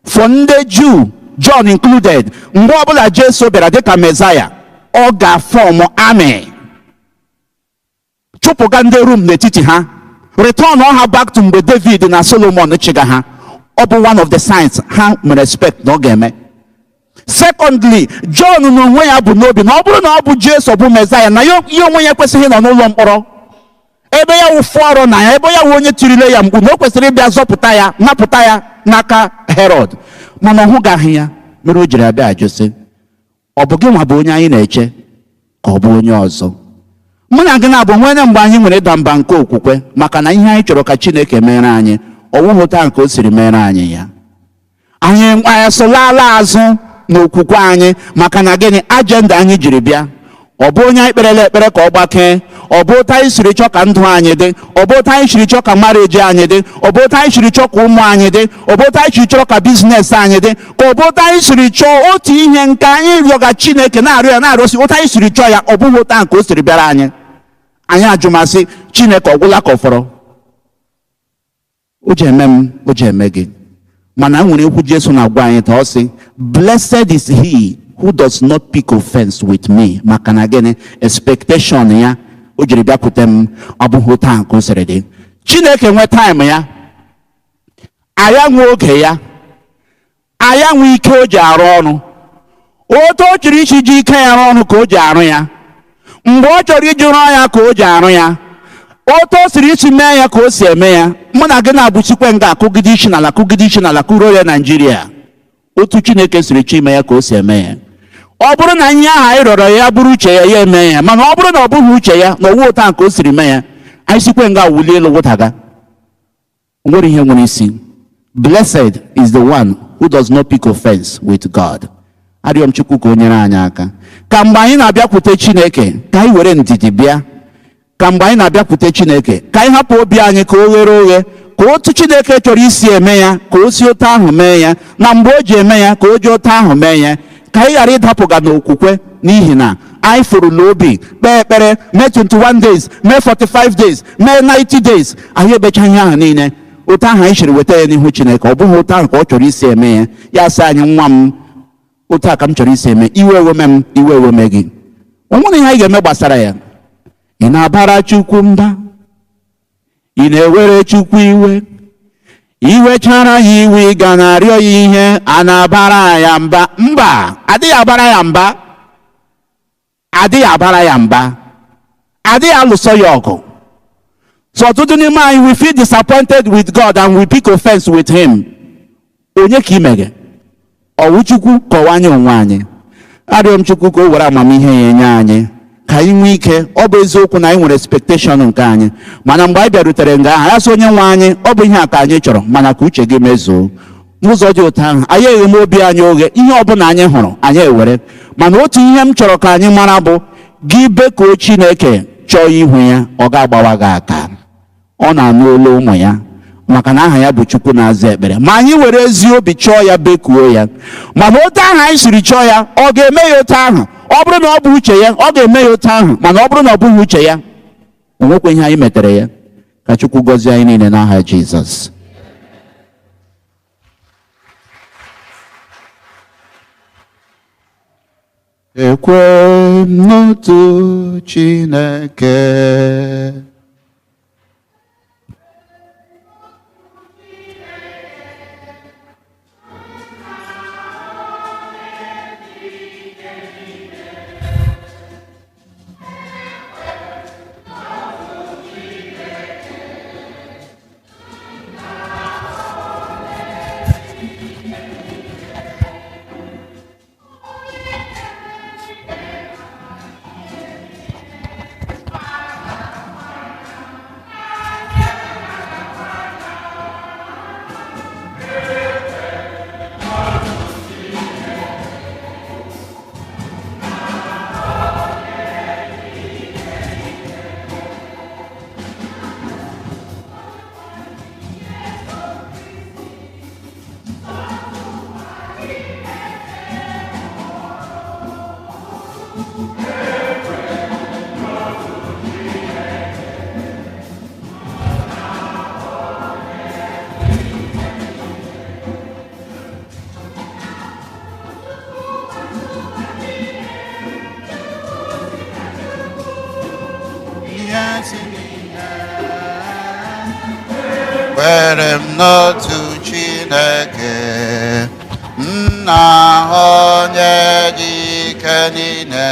For ndị Juu, John included, mgbe ọbụla Jesu bịara dịka Mezaya, ọ ga-form army chụpụga ndị Rum n'etiti ha, return ha back to mgbe David na Solomon chịga ha. Ọ bụ one of the signs ha mere expect na ọ ga-eme. Secondly, John n'onwe ya bụ n'obi na ọ bụrụ na ọ bụ Jesu bụ Mezaya, na ya onwe ya ekwesịghị ịnọ n'ụlọ mkpọrọ ebe ya wụ fọrọ na ya, ebe ya wụ onye tirile ya mkpu, na o kwesịrị ịbịa zọpụta ya, napụta ya n'aka Herọd. Mana ọ hụgaghị ya, mere o jiri abịa ajụ sị, "Ọ bụ gị nwa bụ onye anyị na-eche, ka ọ bụ onye ọzọ?" Mụ na gị na-abụ nwere mgbe anyị nwere ịda mba nke okwukwe, maka na ihe anyị chọrọ ka Chineke mere anyị, ọwụghị taa nke o siri mere anyị ya. Anyị asụlala azụ n'okwukwe anyị. Maka na gịnị? Agenda anyị jiri bịa, ọ bụ onye anyị kperela ekpere ka ọ gbakee, ọ bụ otu anyị siri chọọ ka ndụ anyị dị, ọ bụ otu anyị siri chọọ ka marriage anyị dị, ọ bụ otu anyị siri chọọ ka ụmụ anyị dị, ọ bụ otu anyị siri chọọ ka business anyị dị, ka ọ bụ otu anyị siri chọọ otu ihe nke anyị rịọga Chineke, na-arịọ ya, na-arịọsi otu anyị siri chọọ ya, ọ bụghị otu ahụ ka o siri bịara anyị. Anyị ajụmasị Chineke, ọ gwụla ka ọ fọrọ? O ji eme m, o ji eme gị. Mana e nwere okwu Jesu na-agwa anyị taa. Ọ sị, "Blessed is he who does not pick offense with me." Maka na gịnị? Expectation ya o jiri bịakwute m, ọ bụghị otu ahụ ka o siri dị. Chineke nwe time ya, aya nwe oge ya, aya nwe ike o ji arụ ọrụ. Otu o chọrọ isi ji ike ya arụ ọrụ ka o ji arụ ya, mgbe ọ chọrọ iji rụọ ya ka o ji arụ ya, otu o siri isi mee ya ka o si eme ya. Mụ na gị na-abụchikwe nga akụgide isi n'ala, kụgide isi n'ala, kụruo ya Naijiria. Otu Chineke siri chọ ime ya ka o si eme ya. Ọ bụrụ na ihe ahụ anyị rịọrọ ya bụrụ uche ya, ya eme ya. Mana ọ bụrụ na ọ bụghị uche ya, na ọwụ otu ahụ ka o siri mee ya, anyị sikwe nga wulie elu wụdaga, nwere ihe nwere isi. Blessed is the one who does not pick offense with God. Arịọ m Chukwu ka o nyere anyị aka, ka mgbe anyị na-abịakwute Chineke, ka anyị were ndidi bịa, ka mgbe anyị na-abịakwute Chineke, ka anyị hapụ obi anyị ka o ghere oghe, ka otu Chineke chọrọ isi eme ya, ka o si otu ahụ mee ya, na mgbe o ji eme ya, ka o ji otu ahụ mee ya, ka anyị ghara ịdapụga n'okwukwe n'ihi na anyị furula obi, kpee ekpere, mee 21 days, mee 45 days, mee 90 days. Anyị ebecha ihe ahụ niile, otu ahụ anyị siri weta ya n'ihu Chineke, ọ bụghị otu ahụ ka ọ chọrọ isi eme ya. Ya sị anyị, "Nwa m, otu a ka m chọrọ isi eme." Iwe eweme m, iwe eweme gị, o nwere ihe anyị ga-eme gbasara ya? Ị na-abara Chukwu mba, ị na-ewere Chukwu iwe. Iwechara ya iwe, ị ga na-arịọ ya ihe a na-abara ya mba. Mba, adịghị abara ya mba, adịghị abara ya mba, adịghị alụso ya ọgụ. So ọtụtụ n'ime anyị, we feel disappointed with God and we pick offense with him. Onye ka imeghe? Ọwụ Chukwu kọwa anyị onwe anyị. Arịọ m Chukwu ka o were amamihe ya nye anyị ka anyị nwee ike. Ọ bụ eziokwu na anyị nwere expectation nke anyị, mana mgbe anyị bịarutere nga ahụ, ya sị, "Onye nwe anyị, ọ bụ ihe a ka anyị chọrọ, mana ka uche gị mezuo." N'ụzọ dị otu ahụ, anyị eghe m obi anyị oghe, ihe ọbụla anyị hụrụ anyị ewere. Mana otu ihe m chọrọ ka anyị mara bụ gị bekuo Chineke, chọọ ihu ya, ọ ga-agbawa gị aka. Ọ na-anụ olu ụmụ ya, maka na aha ya bụ Chukwu na-aza ekpere. Ma anyị were ezi obi chọọ ya, bekuo ya, mana otu ahụ anyị siri chọọ ya, ọ ga-eme ya otu ahụ. Ọ bụrụ na ọ bụ uche ya, ọ ga-eme ya otu ahụ, mana ọ bụrụ na ọ bụghị uche ya, o nwekwa ihe anyị metere ya. Ka Chukwu gọzie anyị niile n'aha Jizọs. Ekwe m n'otu Chineke, ihe si niile. Kwere m n'otu Chineke, Nna onye dị ike niile.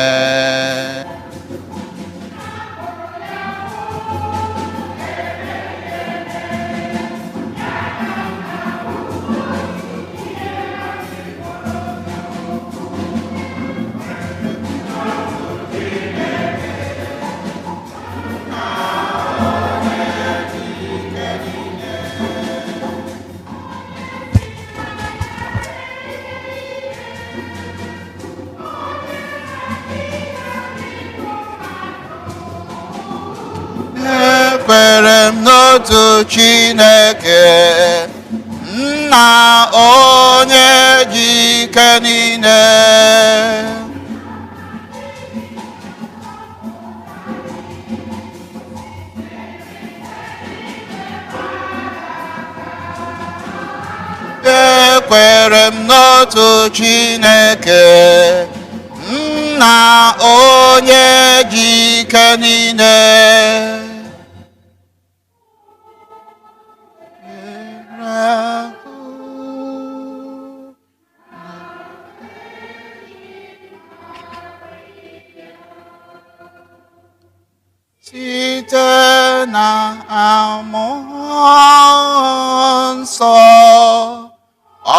Ekwere m n'otu Chineke, Nna onye ji ike niile. Ekwere m n'otu Chineke, Nna onye ji ike niile. Site na amụọ nsọ,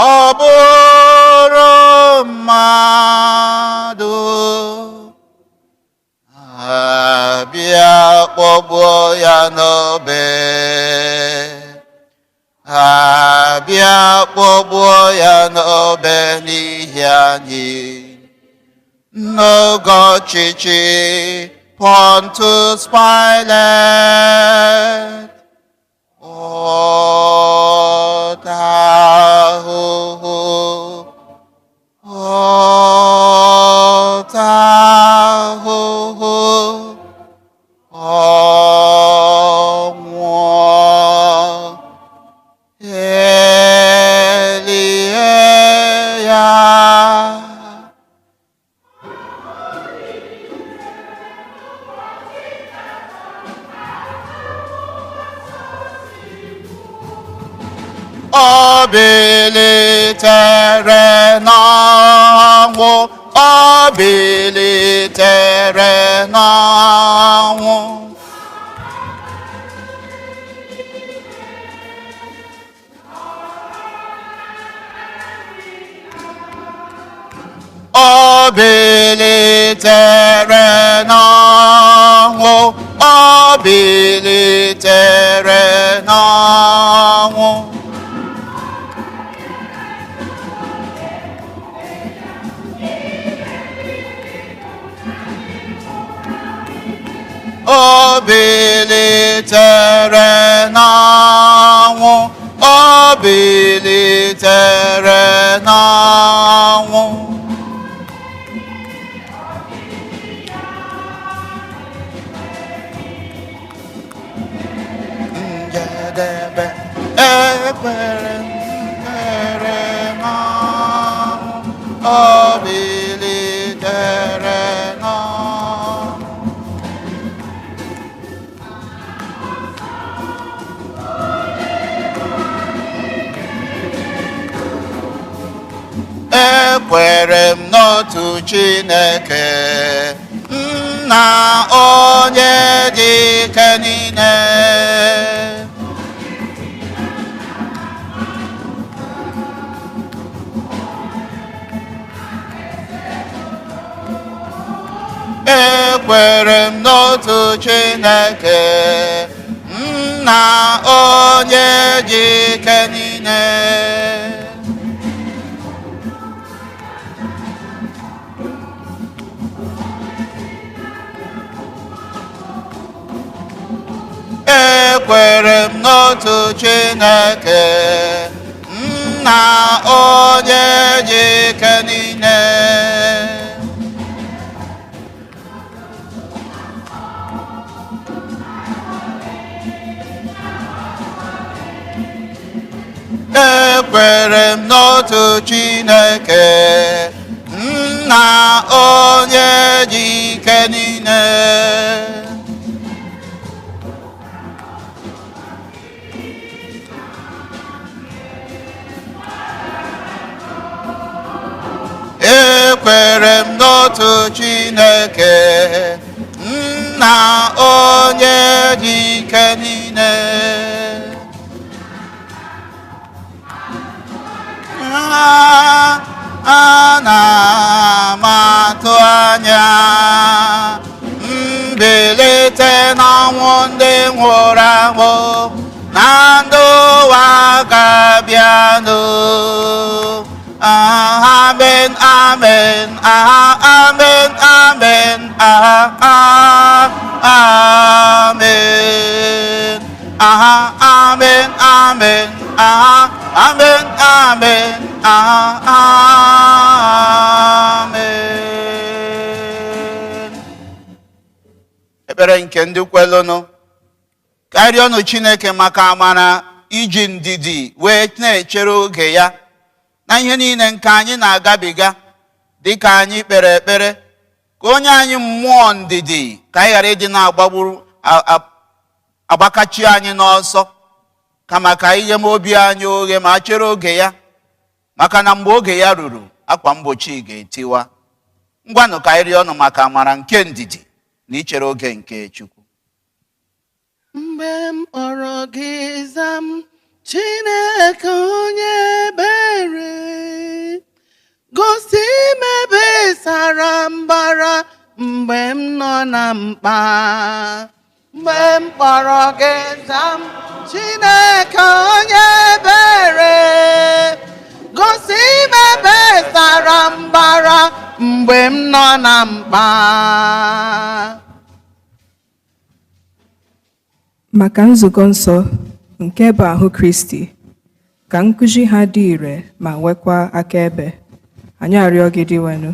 ọ bụrụ mmadụ, abịa kpọgbuo ya n'obe, abịa kpọgbuo ya n'obe n'ihi anyị. N'oge ọchịchị Pontius Pilate, ọ taa ahụhụ, ọ taa ahụhụ, ọ nwụọ, elie ya. O bilitere n'ọnwụ, o bilitere n'ọnwụ. O bilitere n'ọnwụ, o bilitere n'ọnwụ. O bilitere n'ọnwụ, o bilitere n'ọnwụ. Njedebe ekwere m kwere n'ọnwụ, o bilitere n'ọnwụ. Ekwere m n'otu Chineke, nna onye dị ike niile. Ekwere m n'otu Chineke, nna onye dị ike niile. Ekwere m n'otu Chineke, nna onye dị ike niile. Ekwere m n'otu Chineke, nna onye dị ike niile. Ekwere m n'otu Chineke, nna onye dị ike niile. Ana m atụ anya mbilite n'ọnwụ ndị nwụrụ anwụ na ndụ ụwa ga-abịanụ. Amen, amen, amen, amen, amen. Amen, amen, amen, amen, amen. Ekpere nke ndị kwelụnụ, karịọnụ Chineke maka amara iji ndidi wee na-echere oge ya na ihe niile nke anyị na-agabiga, dịka anyị kpere ekpere ka onye anyị mmụọ ndidi, ka anyị ghara ịdị na-agbagburu agbakachi anyị n'ọsọ, kama ka anyị gheme obi anyị oghe ma chere oge ya, maka na mgbe oge ya ruru, akwa mgbochi ga-etiwa. Ngwanụ, ka anyị rịọ ọnụ maka amara nke ndidi na ichere oge nke Chukwu. Mgbe m kpọrọ gị, za m, Chineke onye ebere. Gosi m ebe sara mbara mgbe m nọ na mkpa. Mgbe m kpọrọ gị, za m, Chineke onye ebere. Gosi m ebe sara mbara mgbe m nọ na mkpa. Maka nzukọ nsọ nke bụ ahụ Kristi, ka nkụzi ha dị ire ma nwekwa akaebe, anyị arịọ gị, Dinwenụ.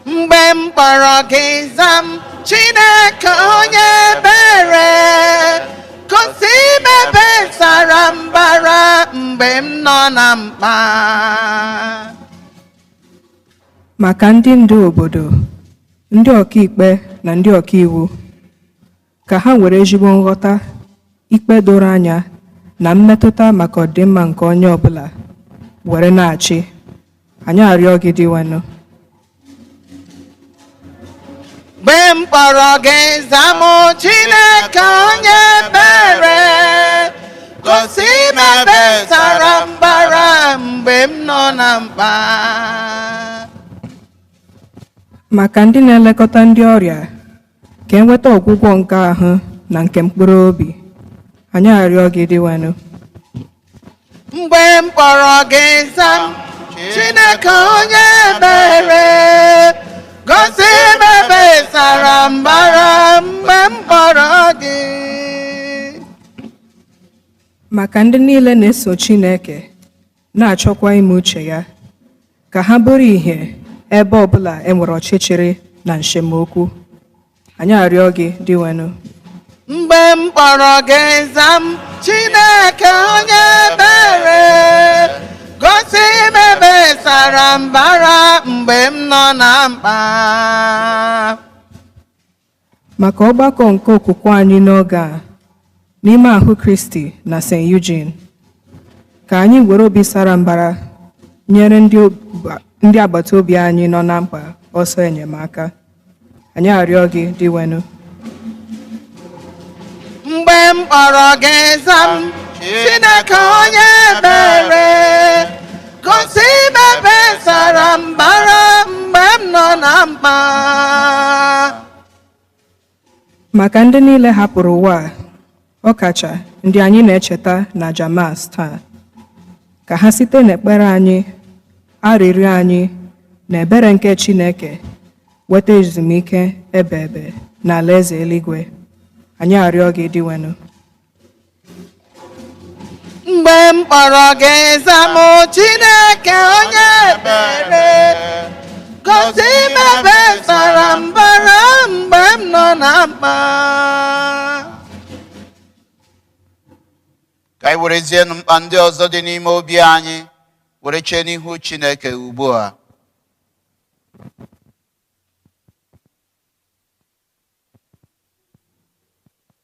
Mgbe m kpọrọ gị, za m, Chineke onye ebere. Gosi m ebe sara mbara mgbe m nọ na mkpa. Maka ndị ndu obodo, ndị ọkaikpe na ndị ọkaiwu, ka ha were ezigbo nghọta, ikpe doro anya. Na mmetụta maka ọdịmma nke onye ọbụla were na-achị. Anyị arịọ gị, Dinwenụ. Mgbe m kpọrọ gị, zaa m, Chineke onye ebere. Gosi m ebe sara mbara mgbe m nọ na mkpa. Maka ndị na-elekọta ndị ọrịa, ka enweta ọgwụgwọ nke ahụ na nke mkpụrụ obi. Anyị arịọ gị, Dinwenụ. Mgbe m kpọrọ gị, zaa m, Chineke onye ebere. Gosi m ebe sara mbara mgbe m kpọrọ gị. Maka ndị niile na-eso Chineke na-achọkwa ime uche ya, ka ha bụrụ ìhè ebe ọbụla e nwere ọchịchịrị na nsemokwu. Anyị arịọ gị, Dinwenụ. Mgbe m kpọrọ gị, zaa m, Chineke onye ebere. Gosi m ebe sara mbara mgbe m nọ na mkpa. Maka ọgbakọ nke okwukwe anyị n'oge a n'ime ahụ Kristi na St. Eugene, ka anyị were obi sara mbara nyere ndị agbata obi anyị nọ na mkpa ọsọ enyemaka. Anyị arịọ gị, Dinwenụ. Mgbe m kpọrọ gị, zaa m, Chineke onye ebere. Gosi m ebe sara mbara mgbe m nọ na mkpa. Maka ndị niile hapụrụ ụwa a, ọkacha ndị anyị na-echeta na Jamas taa, ka ha site n'ekpere anyị, arịrịọ anyị na ebere nke Chineke nweta ezumike ebe ebe n'ala eze eluigwe. Anyị arịọ gị, Dinwenụ. Mgbe m kpọrọ gị, zaa m, Chineke onye ebere. Gosi m ebe sara mbara mgbe m nọ na mkpa. Ka anyị werezienụ mkpa ndị ọzọ dị n'ime obi anyị were chee n'ihu Chineke ugbu a.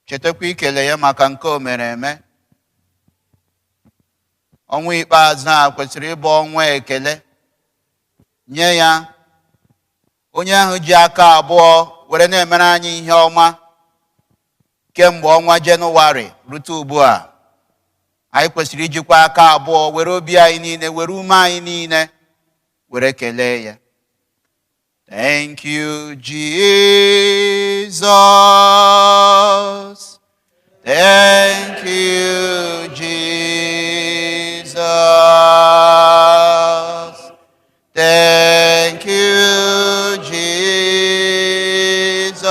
Chetakwa ikele ya maka nke o mere eme. Ọnwa ikpeazụ a kwesịrị ịbụ ọnwa ekele nye ya, onye ahụ ji aka abụọ were na-emere anyị ihe ọma kemgbe ọnwa Jenụwarị rute ugbu a. Anyị kwesịrị ijikwa aka abụọ were obi anyị niile, were ume anyị niile were kelee ya. Thank you, Jesus. Thank you, Jesus. Thank you, Jesus.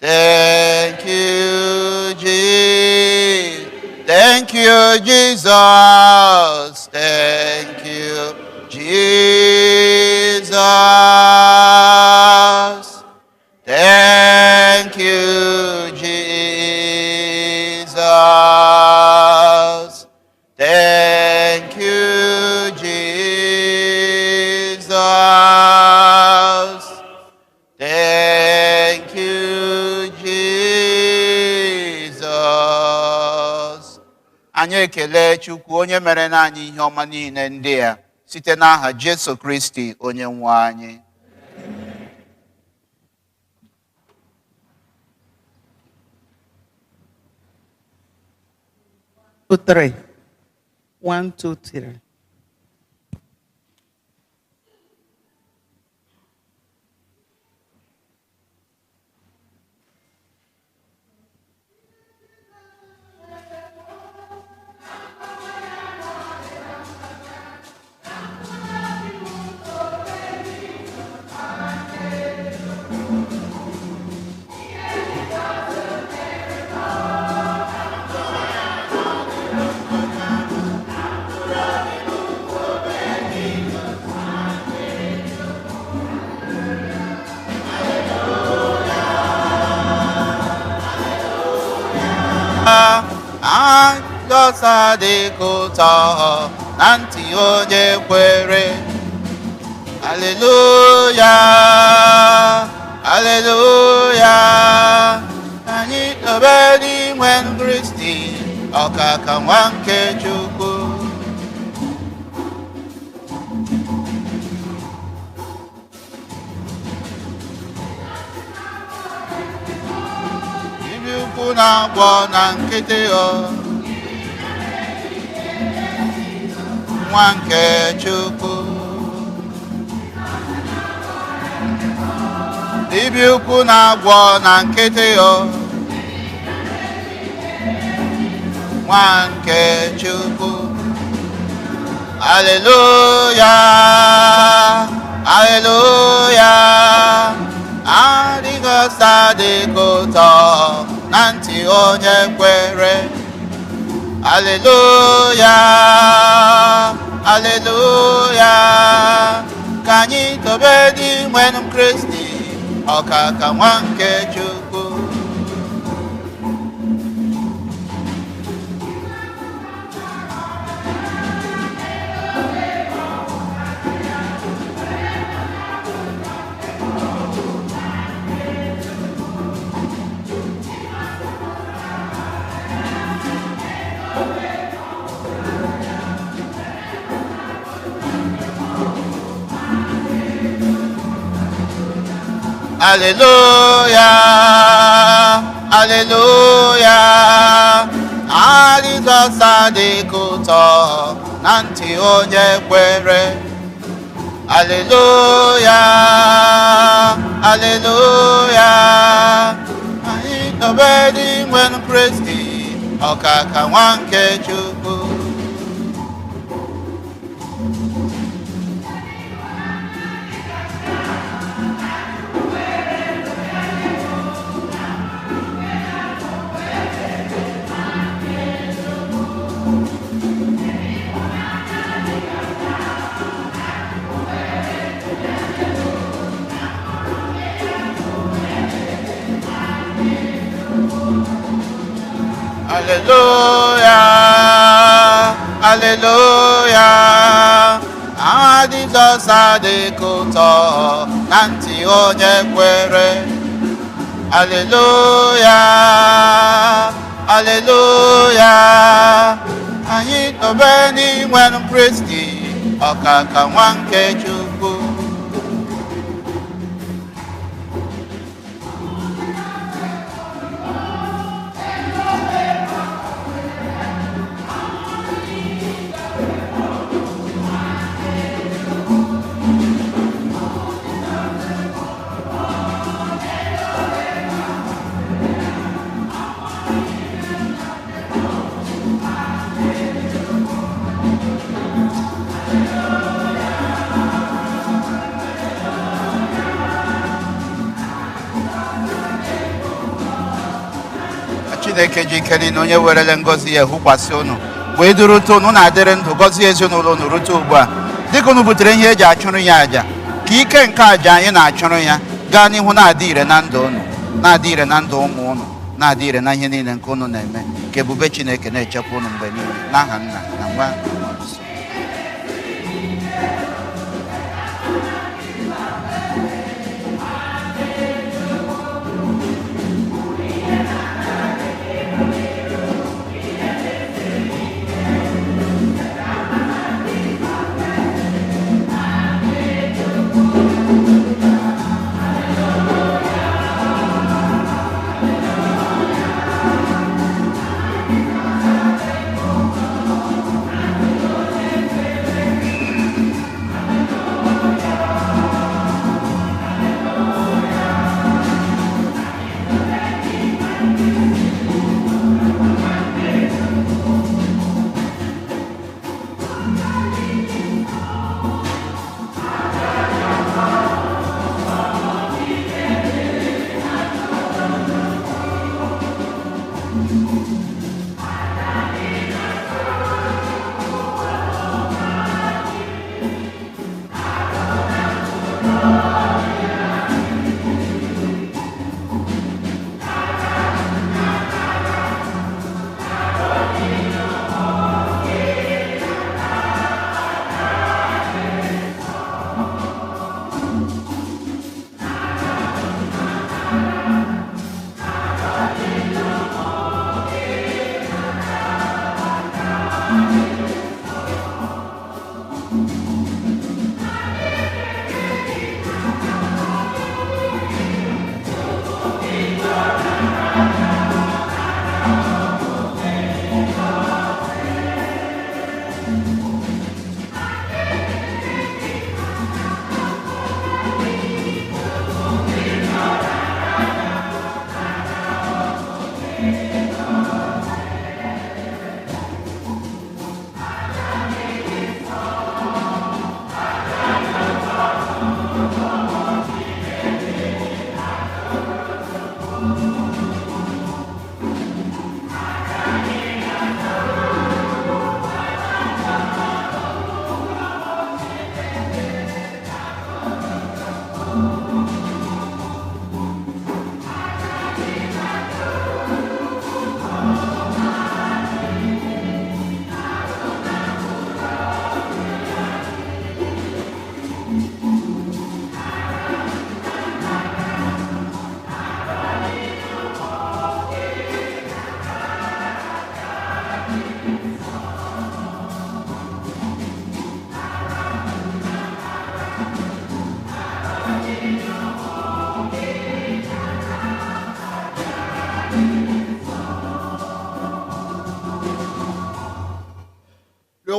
Thank you, Jesus. Thank you, Jesus. Thank you, Jesus. Thank you, Jesus. Thank you, Jesus. Thank you, Jesus. Anyị ekele Chukwu onye mere na anyị ihe ọma niile ndị a site n'aha Jesu Kristi onye nwe anyị. Two, three. One, two, three. Ajọsa dịka ụtọ na ntị onye kwere. Aleluya, aleluya, anyị dobe n'ime nwe Kristi, ọkaka nwa nke Chukwu. Ibi ukwu na-agwọ na nkịtị o, nwa nke Chukwu. Dibịa ukwu na-agwọ na nkịtị o, nwa nke Chukwu. Aleluya, aleluya, adịghị adịghị ụtọ na ntị onye kwere. Aleluya, aleluya, ka anyị tobe dị nwenụ Kristi, ọkaka nwa nke Chukwu. Aleluya, aleluya, Jizọs adịghị ụtọ na ntị onye kwere. Aleluya, aleluya, anyị tobe dị nwenụ Kristi, ọkaka nwa nke Chukwu. Aleluya, aleluya, Jizọs adịghị ụtọ na ntị onye kwere. Aleluya, aleluya, anyị tobe n'inwenụ Kristi, ọkaka nwa nke Chukwu. Chineke ji ike niile onye werele ngọzi ya hụkwasị unu wee durute unu na-adịrị ndụ gọzie ezinụlọ unu rute ugbu a, dịka unu butere ihe eji achụrụ ya àjà, ka ike nke àjà anyị na-achụrụ ya gaa n'ihu na-adị ire na ndụ unu, na-adị ire na ndụ ụmụ unu, na-adị ire na ihe niile nke unu na-eme, ka ebube Chineke na-echekwa unu mgbe niile. N'aha Nna na Nwa na Mmụọ Nsọ.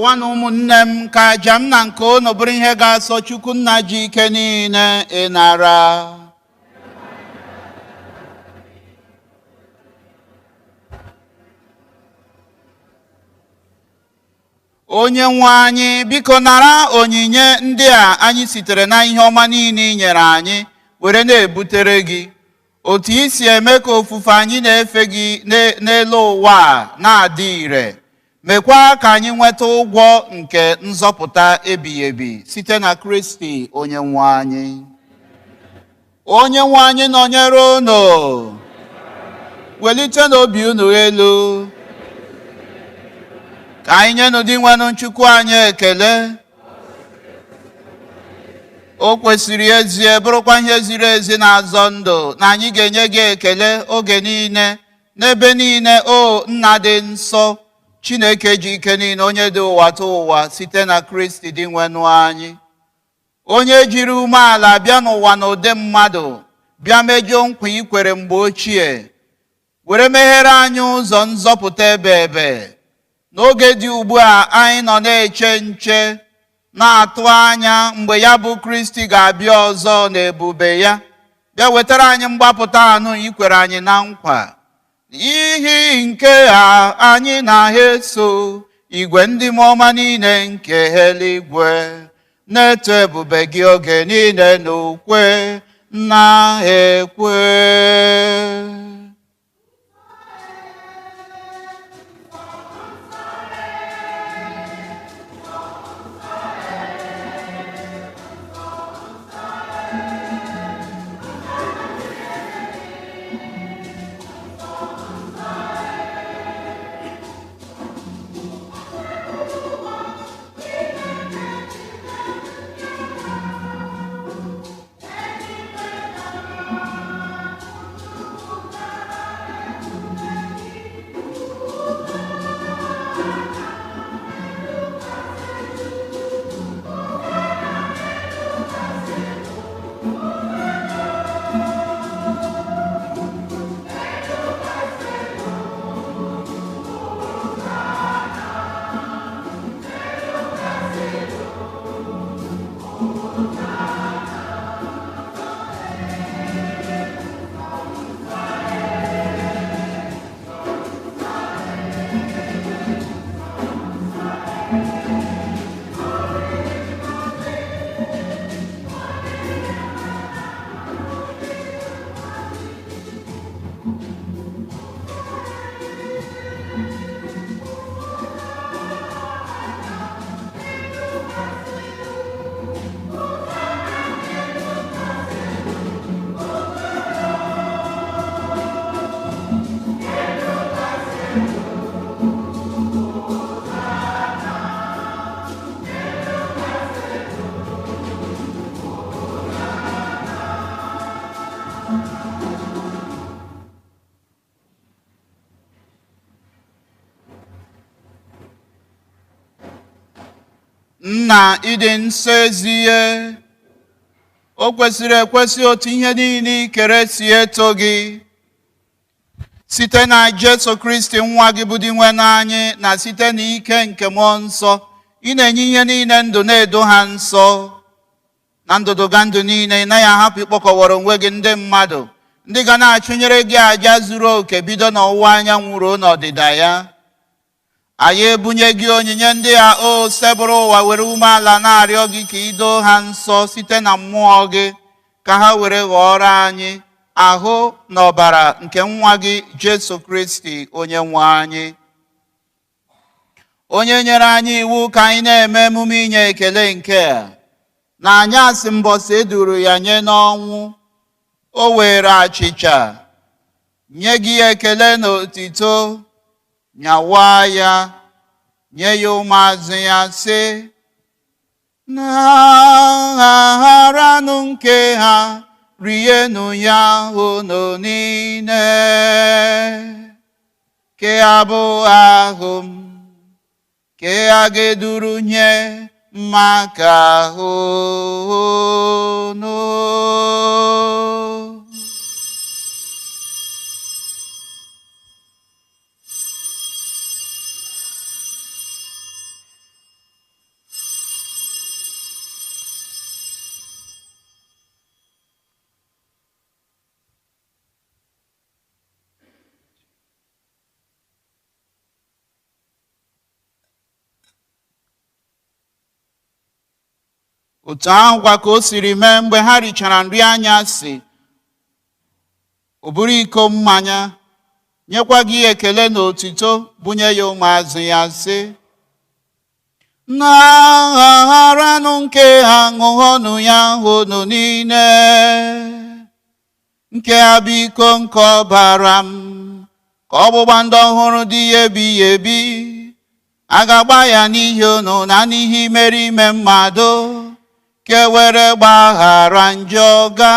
Rịọwanụ ụmụnne m ka aja m na nke unu bụrụ ihe ga-asọ Chukwu nna ji ike niile ịnara. Onye nwe anyị, biko nara onyinye ndị a anyị sitere na ihe ọma niile i nyere anyị were na-ebutere gị. Otu i si eme ka ofufe anyị na-efe gị n'elu ụwa a na-adị ire, mekwa ka anyị nweta ụgwọ nke nzọpụta ebighị ebi site na Kristi onye nwe anyị. Onye nwe anyị nọnyere unu. Welite n'obi unu elu. Ka anyị nyenụ Dinwenụ Chukwu anyị ekele. O kwesịrị ezie bụrụkwa ihe ziri ezi na-azọ ndụ na anyị ga-enye gị ekele oge niile n'ebe niile, o Nna dị nsọ, Chineke ji ike niile, onye dị ụwa tụ ụwa, site na Kristi Dinwenụ anyị, onye jiri umeala bịa n'ụwa n'ụdị mmadụ, bịa mejuo nkwa ikwere mgbe ochie, were meghere anyị ụzọ nzọpụta ebe ebe. N'oge dị ugbu a anyị nọ na-eche nche, na-atụ anya mgbe ya bụ Kristi ga-abịa ọzọ n'ebube ya, bịa wetara anyị mgbapụta anụ ikwere anyị na nkwa. N'ihi nke a anyị na-eso igwe ndị mmụọ ọma niile nke eluigwe na-eto ebube gị oge niile n'ukwe na-ekwe. Nna ịdị nsọ ezie, o kwesịrị ekwesị otu ihe niile ikere si eto gị, site na Jesu Kristi nwa gị bụ Dinwenụ anyị, na site n'ike nke Mmụọ Nsọ ị na-enye ihe niile ndụ na-edo ha nsọ. Na ndụdụga ndụ niile ị naghị ahapụ ịkpọkọwara onwe gị ndị mmadụ ndị ga na-achụnyere gị àjà zuru oke bido n'ọwụwa anyanwụ ruo n'ọdịda ya. Anyị ebunye gị onyinye ndị a, o sebụrụ ụwa, were umeala na-arịọ gị ka ị doo ha nsọ site na mmụọ gị, ka ha were ghọọrọ anyị ahụ na ọbara nke nwa gị Jesu Kristi onye nwe anyị, onye nyere anyị iwu ka anyị na-eme emume inye ekele nke a. Na anyasị mbọsị eduru ya nye n'ọnwụ, o were achịcha nye gị ekele na otito, nyawa ya, nye ya ụmụazụ ya sị, na-agharanụ nke ha, rienụ ya unu niile, ke abụ ahụ m, ke a ga-eduru nye maka unu. Otu ahụkwa ka o siri mee mgbe ha richara nri anyasị, o buru iko mmanya, nyekwa gị ekele na otito, bunye ya ụmụazụ ya, sị: "Na-agharanụ nke a, ṅụọnụ ya unu niile. Nke a bụ iko nke ọbara m, ka ọgbụgba ndụ ọhụrụ dị ya ebighị ebi. A ga-agba ya n'ihi unu na n'ihi imerime mmadụ, ka e were gbaghara njọ ga.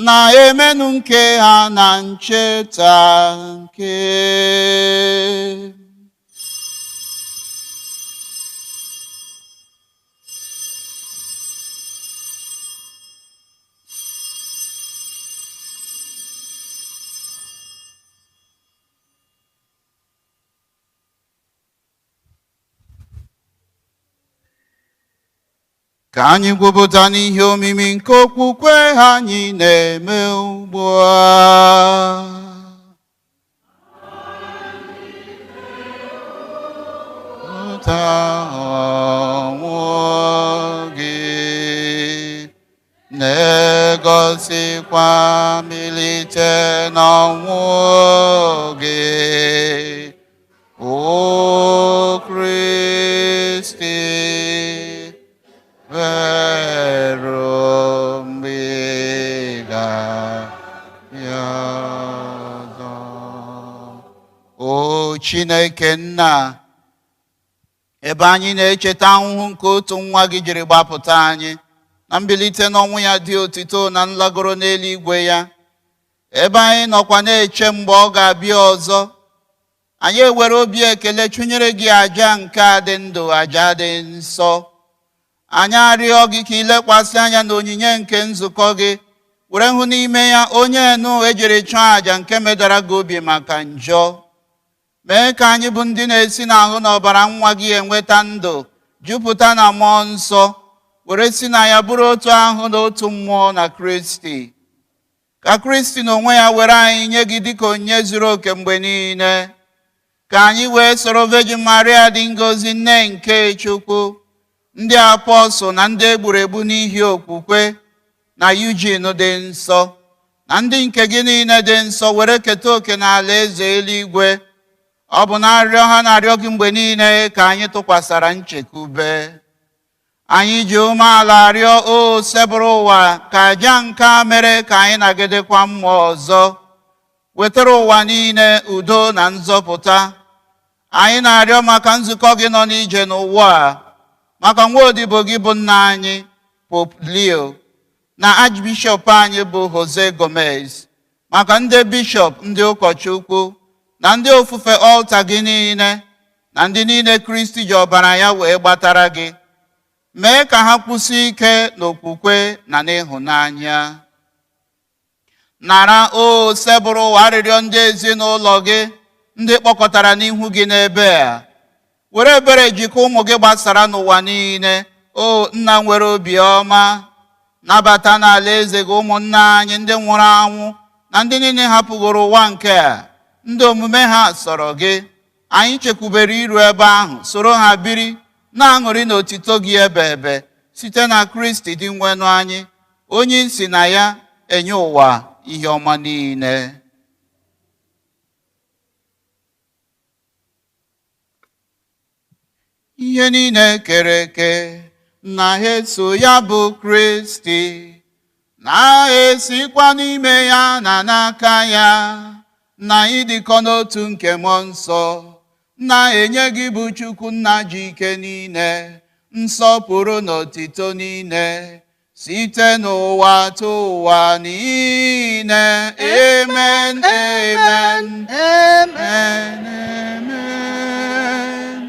Na-emenụ nke ha na ncheta nke." Ka anyị gwupụta n'ihe omimi nke okwukwe anyị na-eme ugbu a. Pụta ọnwụ gị, na-egosikwa mbilite n'ọnwụ gị, O Kristi, ruo mgbe ị ga-abịa ọzọ. O Chineke Nna, ebe anyị na-echeta ahụhụ nke otu nwa gị jiri gbapụta anyị na mbilite n'ọnwụ ya dị otito na nlagoro n'eluigwe ya, ebe anyị nọkwa na-eche mgbe ọ ga-abịa ọzọ, anyị ewere obi ekele chụnyere gị aja nke a dị ndụ, aja dị nsọ. Anyị arịọ gị ka ilekwasị anya n'onyinye nke nzukọ gị, were hụ n'ime ya onye enu ejiri chụọ àjà nke medara gị obi maka njọ. Mee ka anyị bụ ndị na-esi n'ahụ na ọbara nwa gị enweta ndụ, jupụta na mmụọ nsọ, were si na ya bụrụ otu ahụ na otu mmụọ na Kristi. Ka Kristi n'onwe ya were anyị nye gị dịka onyinye zuru oke mgbe niile, ka anyị wee soro Virgin Maria dị ngọzi, nne nke Chukwu, ndị apọstụl na ndị egburu egbu n'ihi okwukwe, na Eugene dị nsọ, na ndị nke gị niile dị nsọ, were keta oke n'ala eze eluigwe. Ọ bụ na arịrịọ ha na-arịọ gị mgbe niile ka anyị tụkwasara nchekwube. Anyị ji umeala arịọ, o sebụrụ ụwa, ka aja nke a mere ka anyị nagidekwa mmụọ ọzọ, wetara ụwa niile udo na nzọpụta. Anyị na-arịọ maka nzukọ gị nọ n'ije n'ụwa a, maka nwa odibo gị bụ nna anyị Pope Leo, na Archbishop anyị bụ Jose Gomez, maka ndị bishọp, ndị ụkọchukwu na ndị ofufe ọlta gị niile, na ndị niile Kristi ji ọbara ya wee gbatara gị. Mee ka ha kwụsị ike n'okwukwe na n'ịhụnanya. Nara, o sebụrụ ụwa, arịrịọ ndị ezinụlọ gị ndị kpọkọtara n'ihu gị n'ebe a. Were ebere jikọ ụmụ gị gbasara n'ụwa niile. O Nna nwere obi ọma, nabata n'ala eze gị ụmụnna anyị ndị nwụrụ anwụ na ndị niile hapụgoro ụwa nke a, ndị omume ha sọrọ gị. Anyị chekwubere iru ebe ahụ, soro ha biri na-aṅụrị n'otito gị ebe ebe, site na Kristi dị nwenụ anyị, onye isi na ya enye ụwa ihe ọma niile. Ihe niile kere eke na eso ya bụ Kristi, na-esikwa n'ime ya na n'aka ya, na ịdịkọ n'otu nke mmụọ nsọ, na-enye gị bụ Chukwu Nna ji ike niile, nsọpụrụ na otito niile, site n'ụwa tụ ụwa niile. Amen, amen, amen, amen.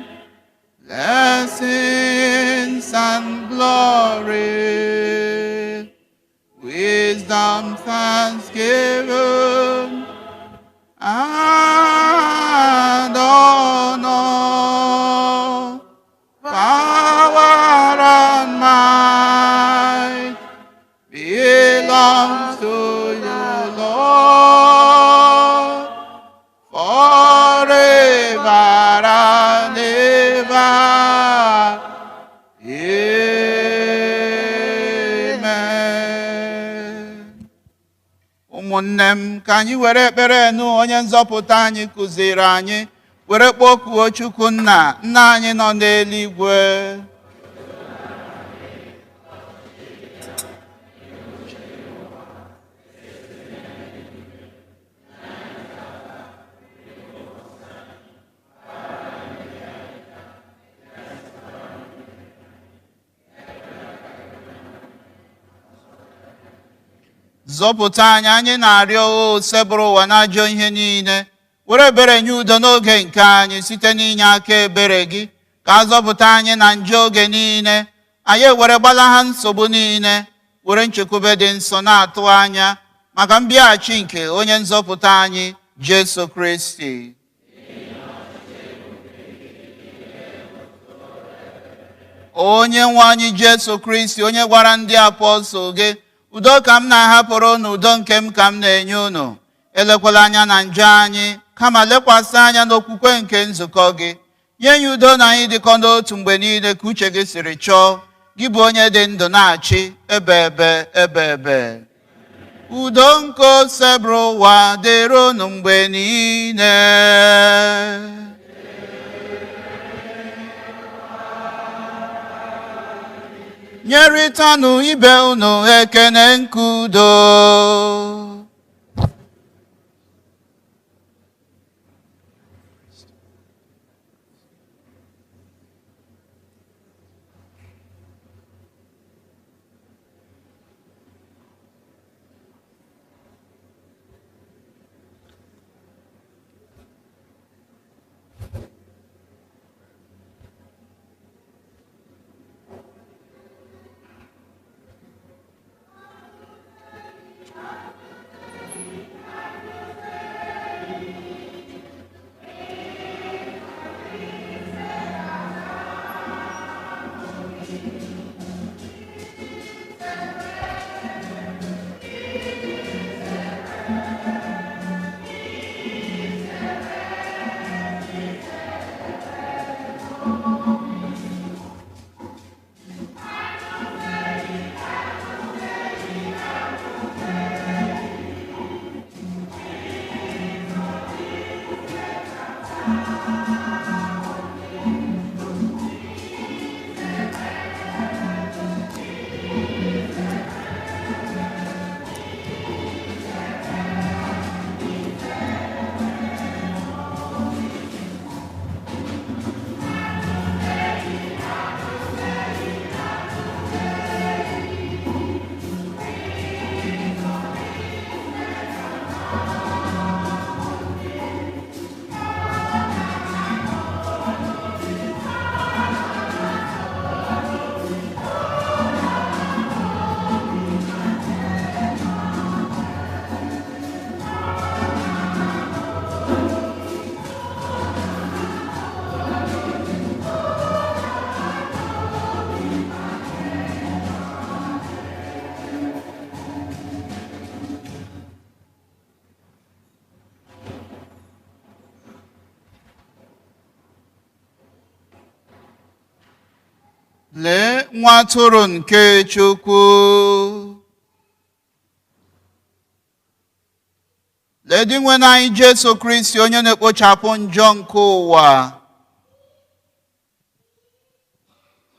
Blessings and glory, wisdom, thanksgiving, and honor, power and might belongs to you, Lord, forever. Ụmụnne m, ka anyị were ekpere nụ onye nzọpụta anyị kụziri anyị, were kpọkuo Chukwu nna, nna anyị nọ n'eluigwe. Zọpụta anyị, anyị na-arịọ o sebụrụ ụwa n'ajọ ihe niile, were ebere nye udo n'oge nke anyị site n'inye aka ebere gị, ka a zọpụta anyị na njọ oge niile, anyị ewere gbalaha nsogbu niile, were nchekwube dị nsọ na-atụ anya maka mbịaghachi nke onye nzọpụta anyị Jesu Kristi. Onye nwe anyị Jesu Kristi, onye gwara ndị apọstụl gị, udo ka m na-ahapụrụ unu, udo nke m ka m na-enye unu. Elekwala anya na njọ anyị, kama lekwasị anya n'okwukwe nke nzukọ gị. Nye ya udo na anyị dịkọ n'otu mgbe niile ka uche gị siri chọọ, gị bụ onye dị ndụ na-achị ebe ebe ebe ebe. Udo nke osebụrụ ụwa dịrị unu mgbe niile. Nyerịtanụ ibe unu ekene nke udo. Lee nwa atụrụ nke Chukwu. Lee Dinwenụ anyị Jesu Kristi, onye na-ekpochapụ njọ nke ụwa.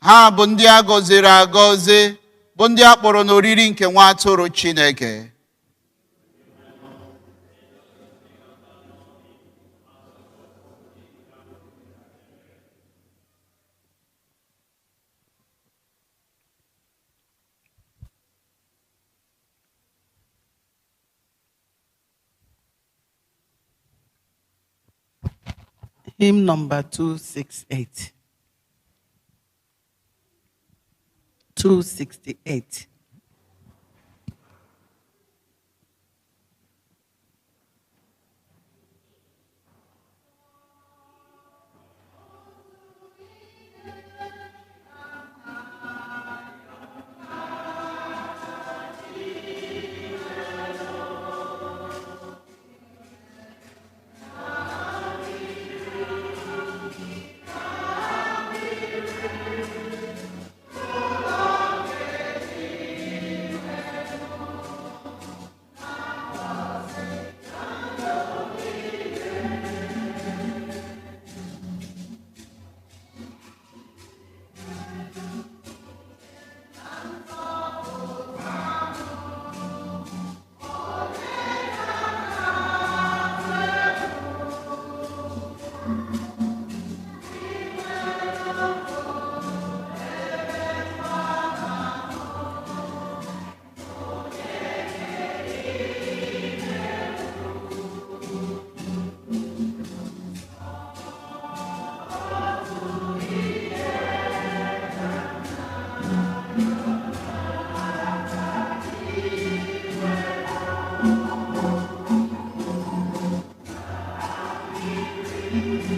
Ha bụ ndị a gọziri agọzi, bụ ndị a kpọrọ n'oriri nke nwa atụrụ Chineke. Hymn number 268. 268. Thank you.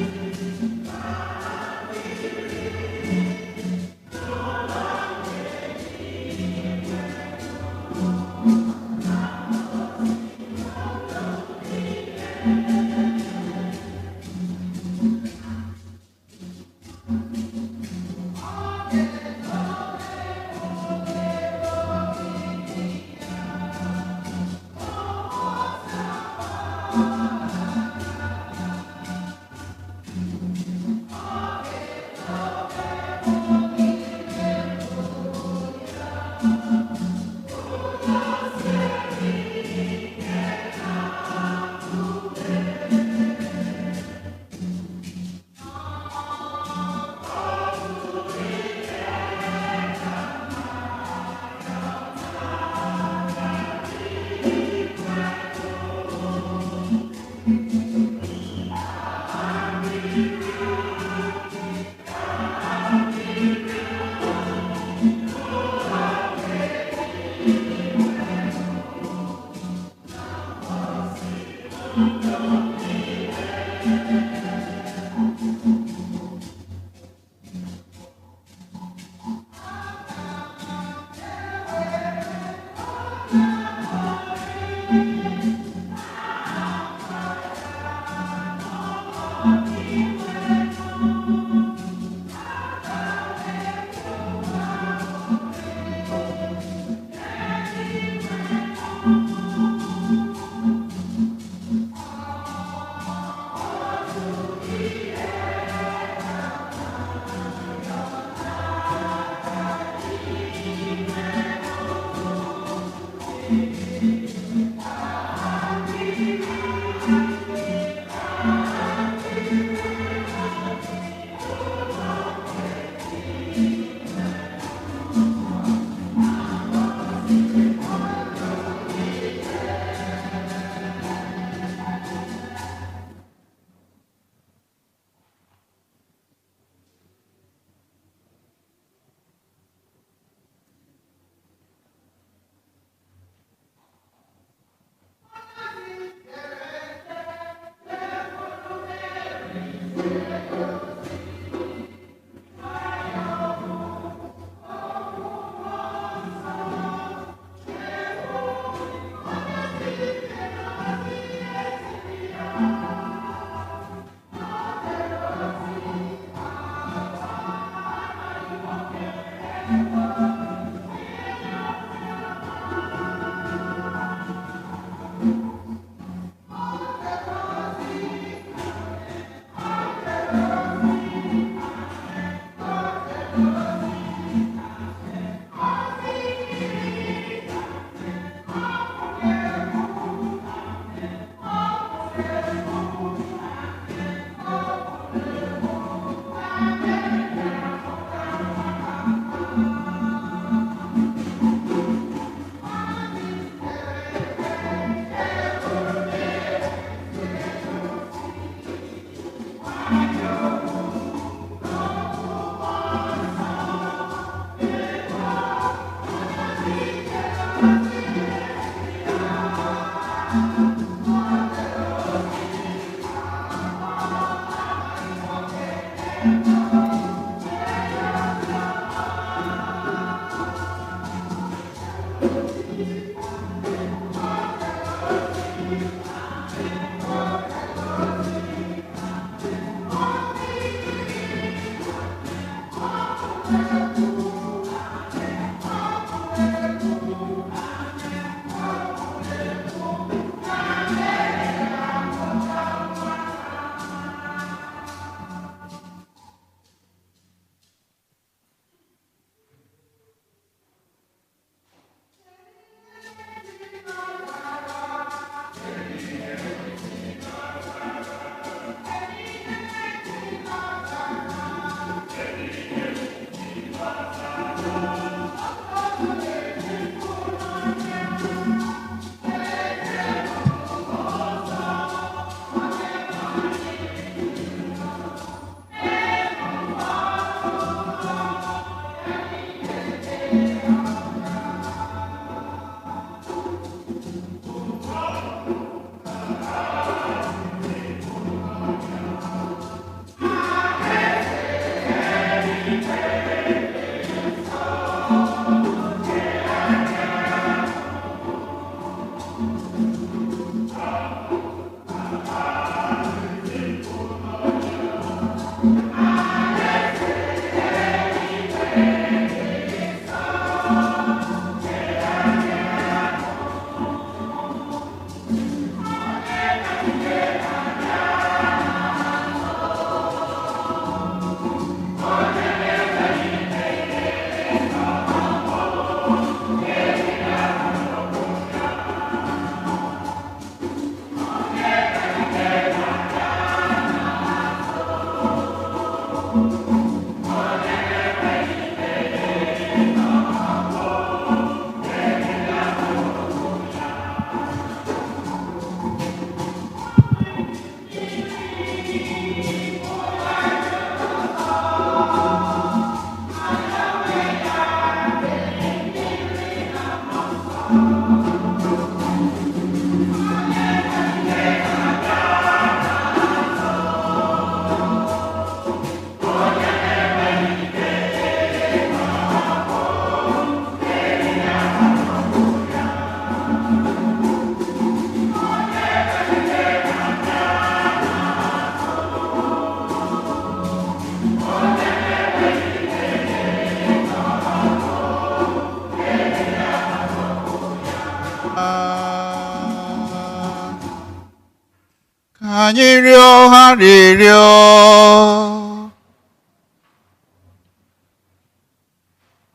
Anyị rịọ arịrịọ.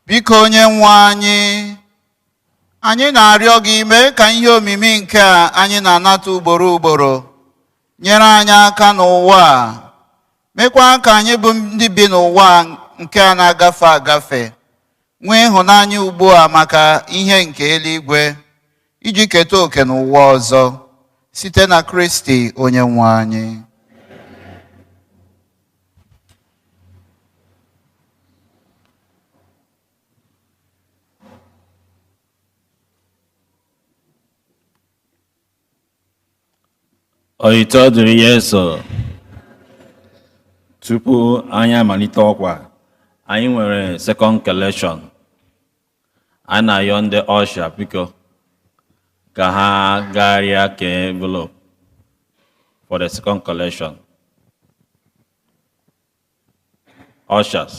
Biko onye nwe anyị, anyị na-arịọ gị mee ka ihe omimi nke a anyị na-anata ugboro ugboro nyere anyị aka n'ụwa a, mekwa ka anyị bụ ndị bi n'ụwa nke a na-agafe agafe nwee ịhụnanya ugbu a maka ihe nke eluigwe iji keta oke n'ụwa ọzọ site na Kristi onye nwe anyị. Otito dịrị Jesu. Tupu anyị amalite ọkwa, anyị nwere second collection. A na-ayọ ndị usher biko ka ha gagharịa kee envelope for the second collection. Ushers.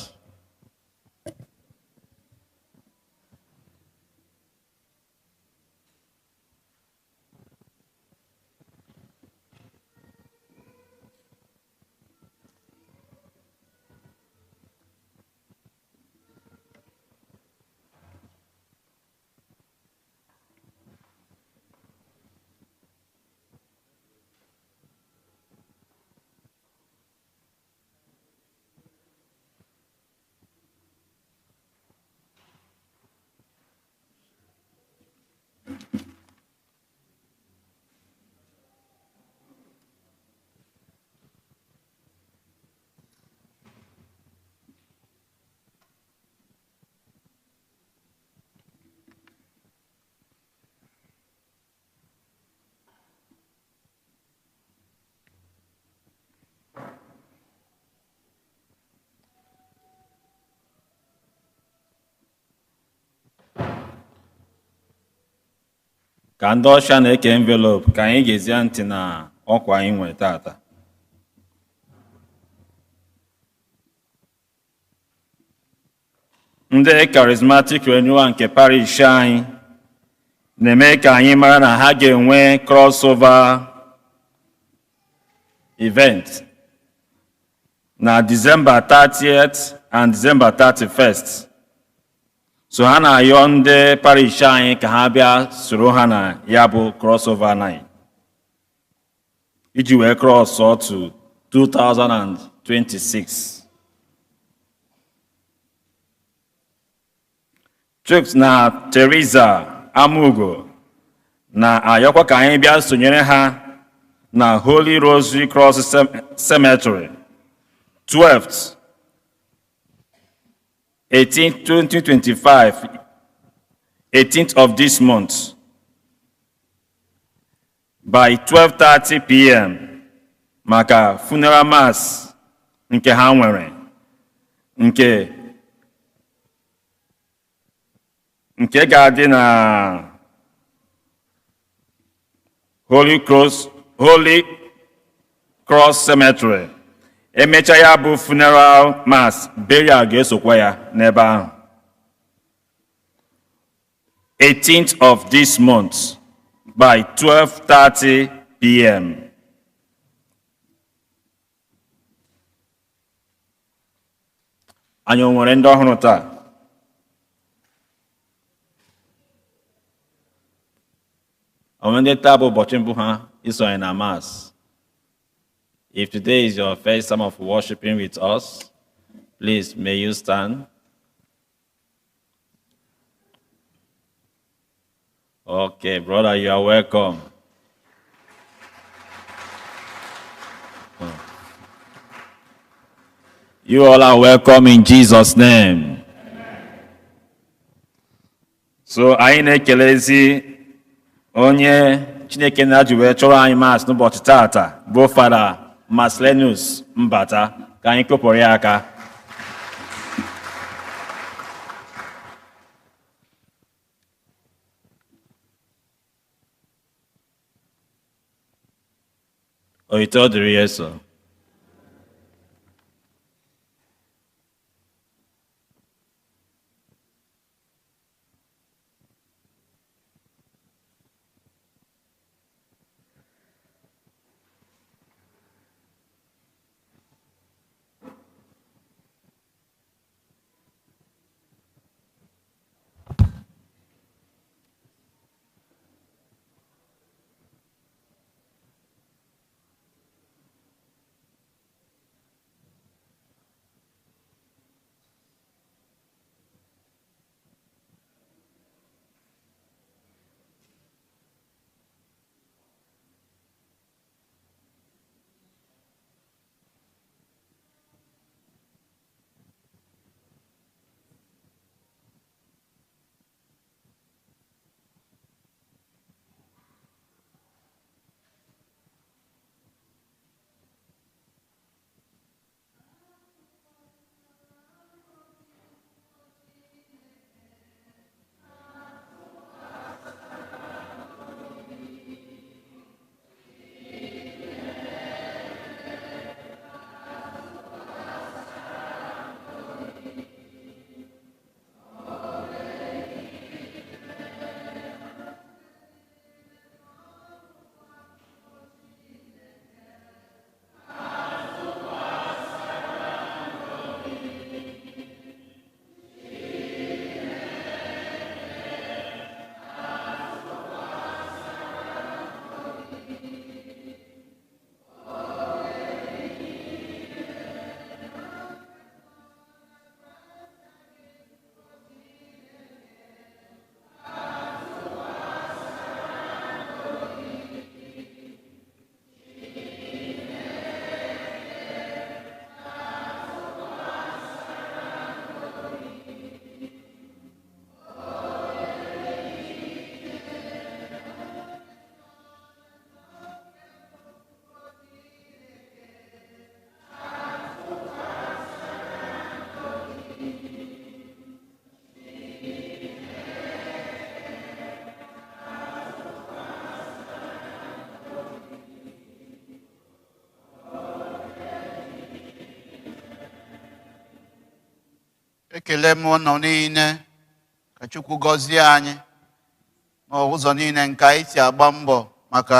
Ka ndị usher na-eke envelope ka anyị gezie ntị na ọkwa anyị nwere tata. Ndị Charismatic Renewal nke parish anyị na-eme ka anyị mara na ha ga-enwe crossover event na December 30th and December 31st. So ha na-ayọ ndị parish anyị ka ha bịa soro ha na ya bụ crossover night iji wee cross to 2026. Chuks na Teresa Amugo na-ayọkwa ka anyị bịa sonyere ha na Holy Rosary Cross Cemetery 12th 18th 2025, 18th of this month by 12:30 p.m. maka funeral mass nke ha nwere nke ga-adị na Holy Cross Cemetery. Emechaa ya bụ funeral mass, burial ga-esokwa ya n'ebe ahụ. 18th of this month by 12:30 p.m. Anyị o nwere ndị ọhụrụ taa? O nwere ndị taa bụ ụbọchị mbụ ha isonye na mass? If today is your first time of worshiping with us, please may you stand. Okay, brother, you are welcome. You all are welcome in Jesus' name. So anyị na-ekelezi onye Chineke na-ji wee chọrọ anyị mass n'ụbọchị tata bụ Fada Marcellinus Mbata. Ka anyị kụpụrụ ya aka. Otito dịrị Jesu. Ekele m ụnụ niile. Ka Chukwu gọzie anyị n'ụzọ niile nke anyị si agba mbọ maka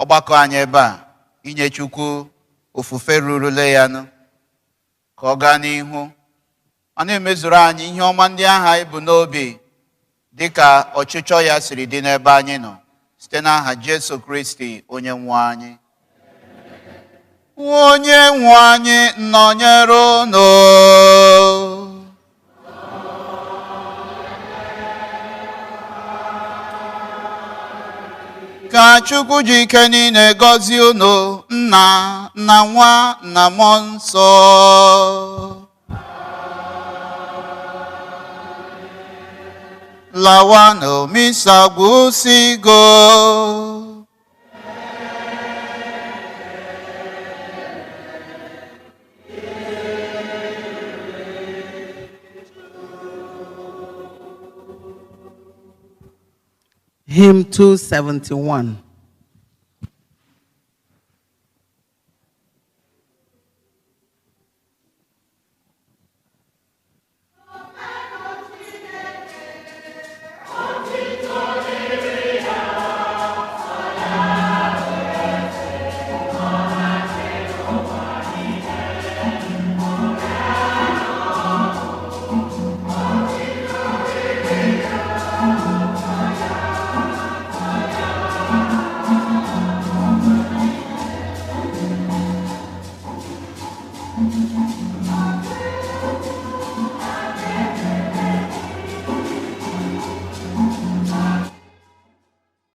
ọgbakọ anyị ebe a, inye Chukwu ofufe rurule ya nụ, ka ọ gaa n'ihu ọ na-emezuru anyị ihe ọma ndị ahụ anyị bụ n'obi, dị ka ọchịchọ ya siri dị n'ebe anyị nọ, site n'aha Jesu Kristi onye nwe anyị. Onye nwe anyị nọnyere unu. Ka Chukwu ji ike niile gọzie unu, Nna na Nwa na Mmụọ Nsọ. Lawanụ, misa gwụsịgo. Hymn 271.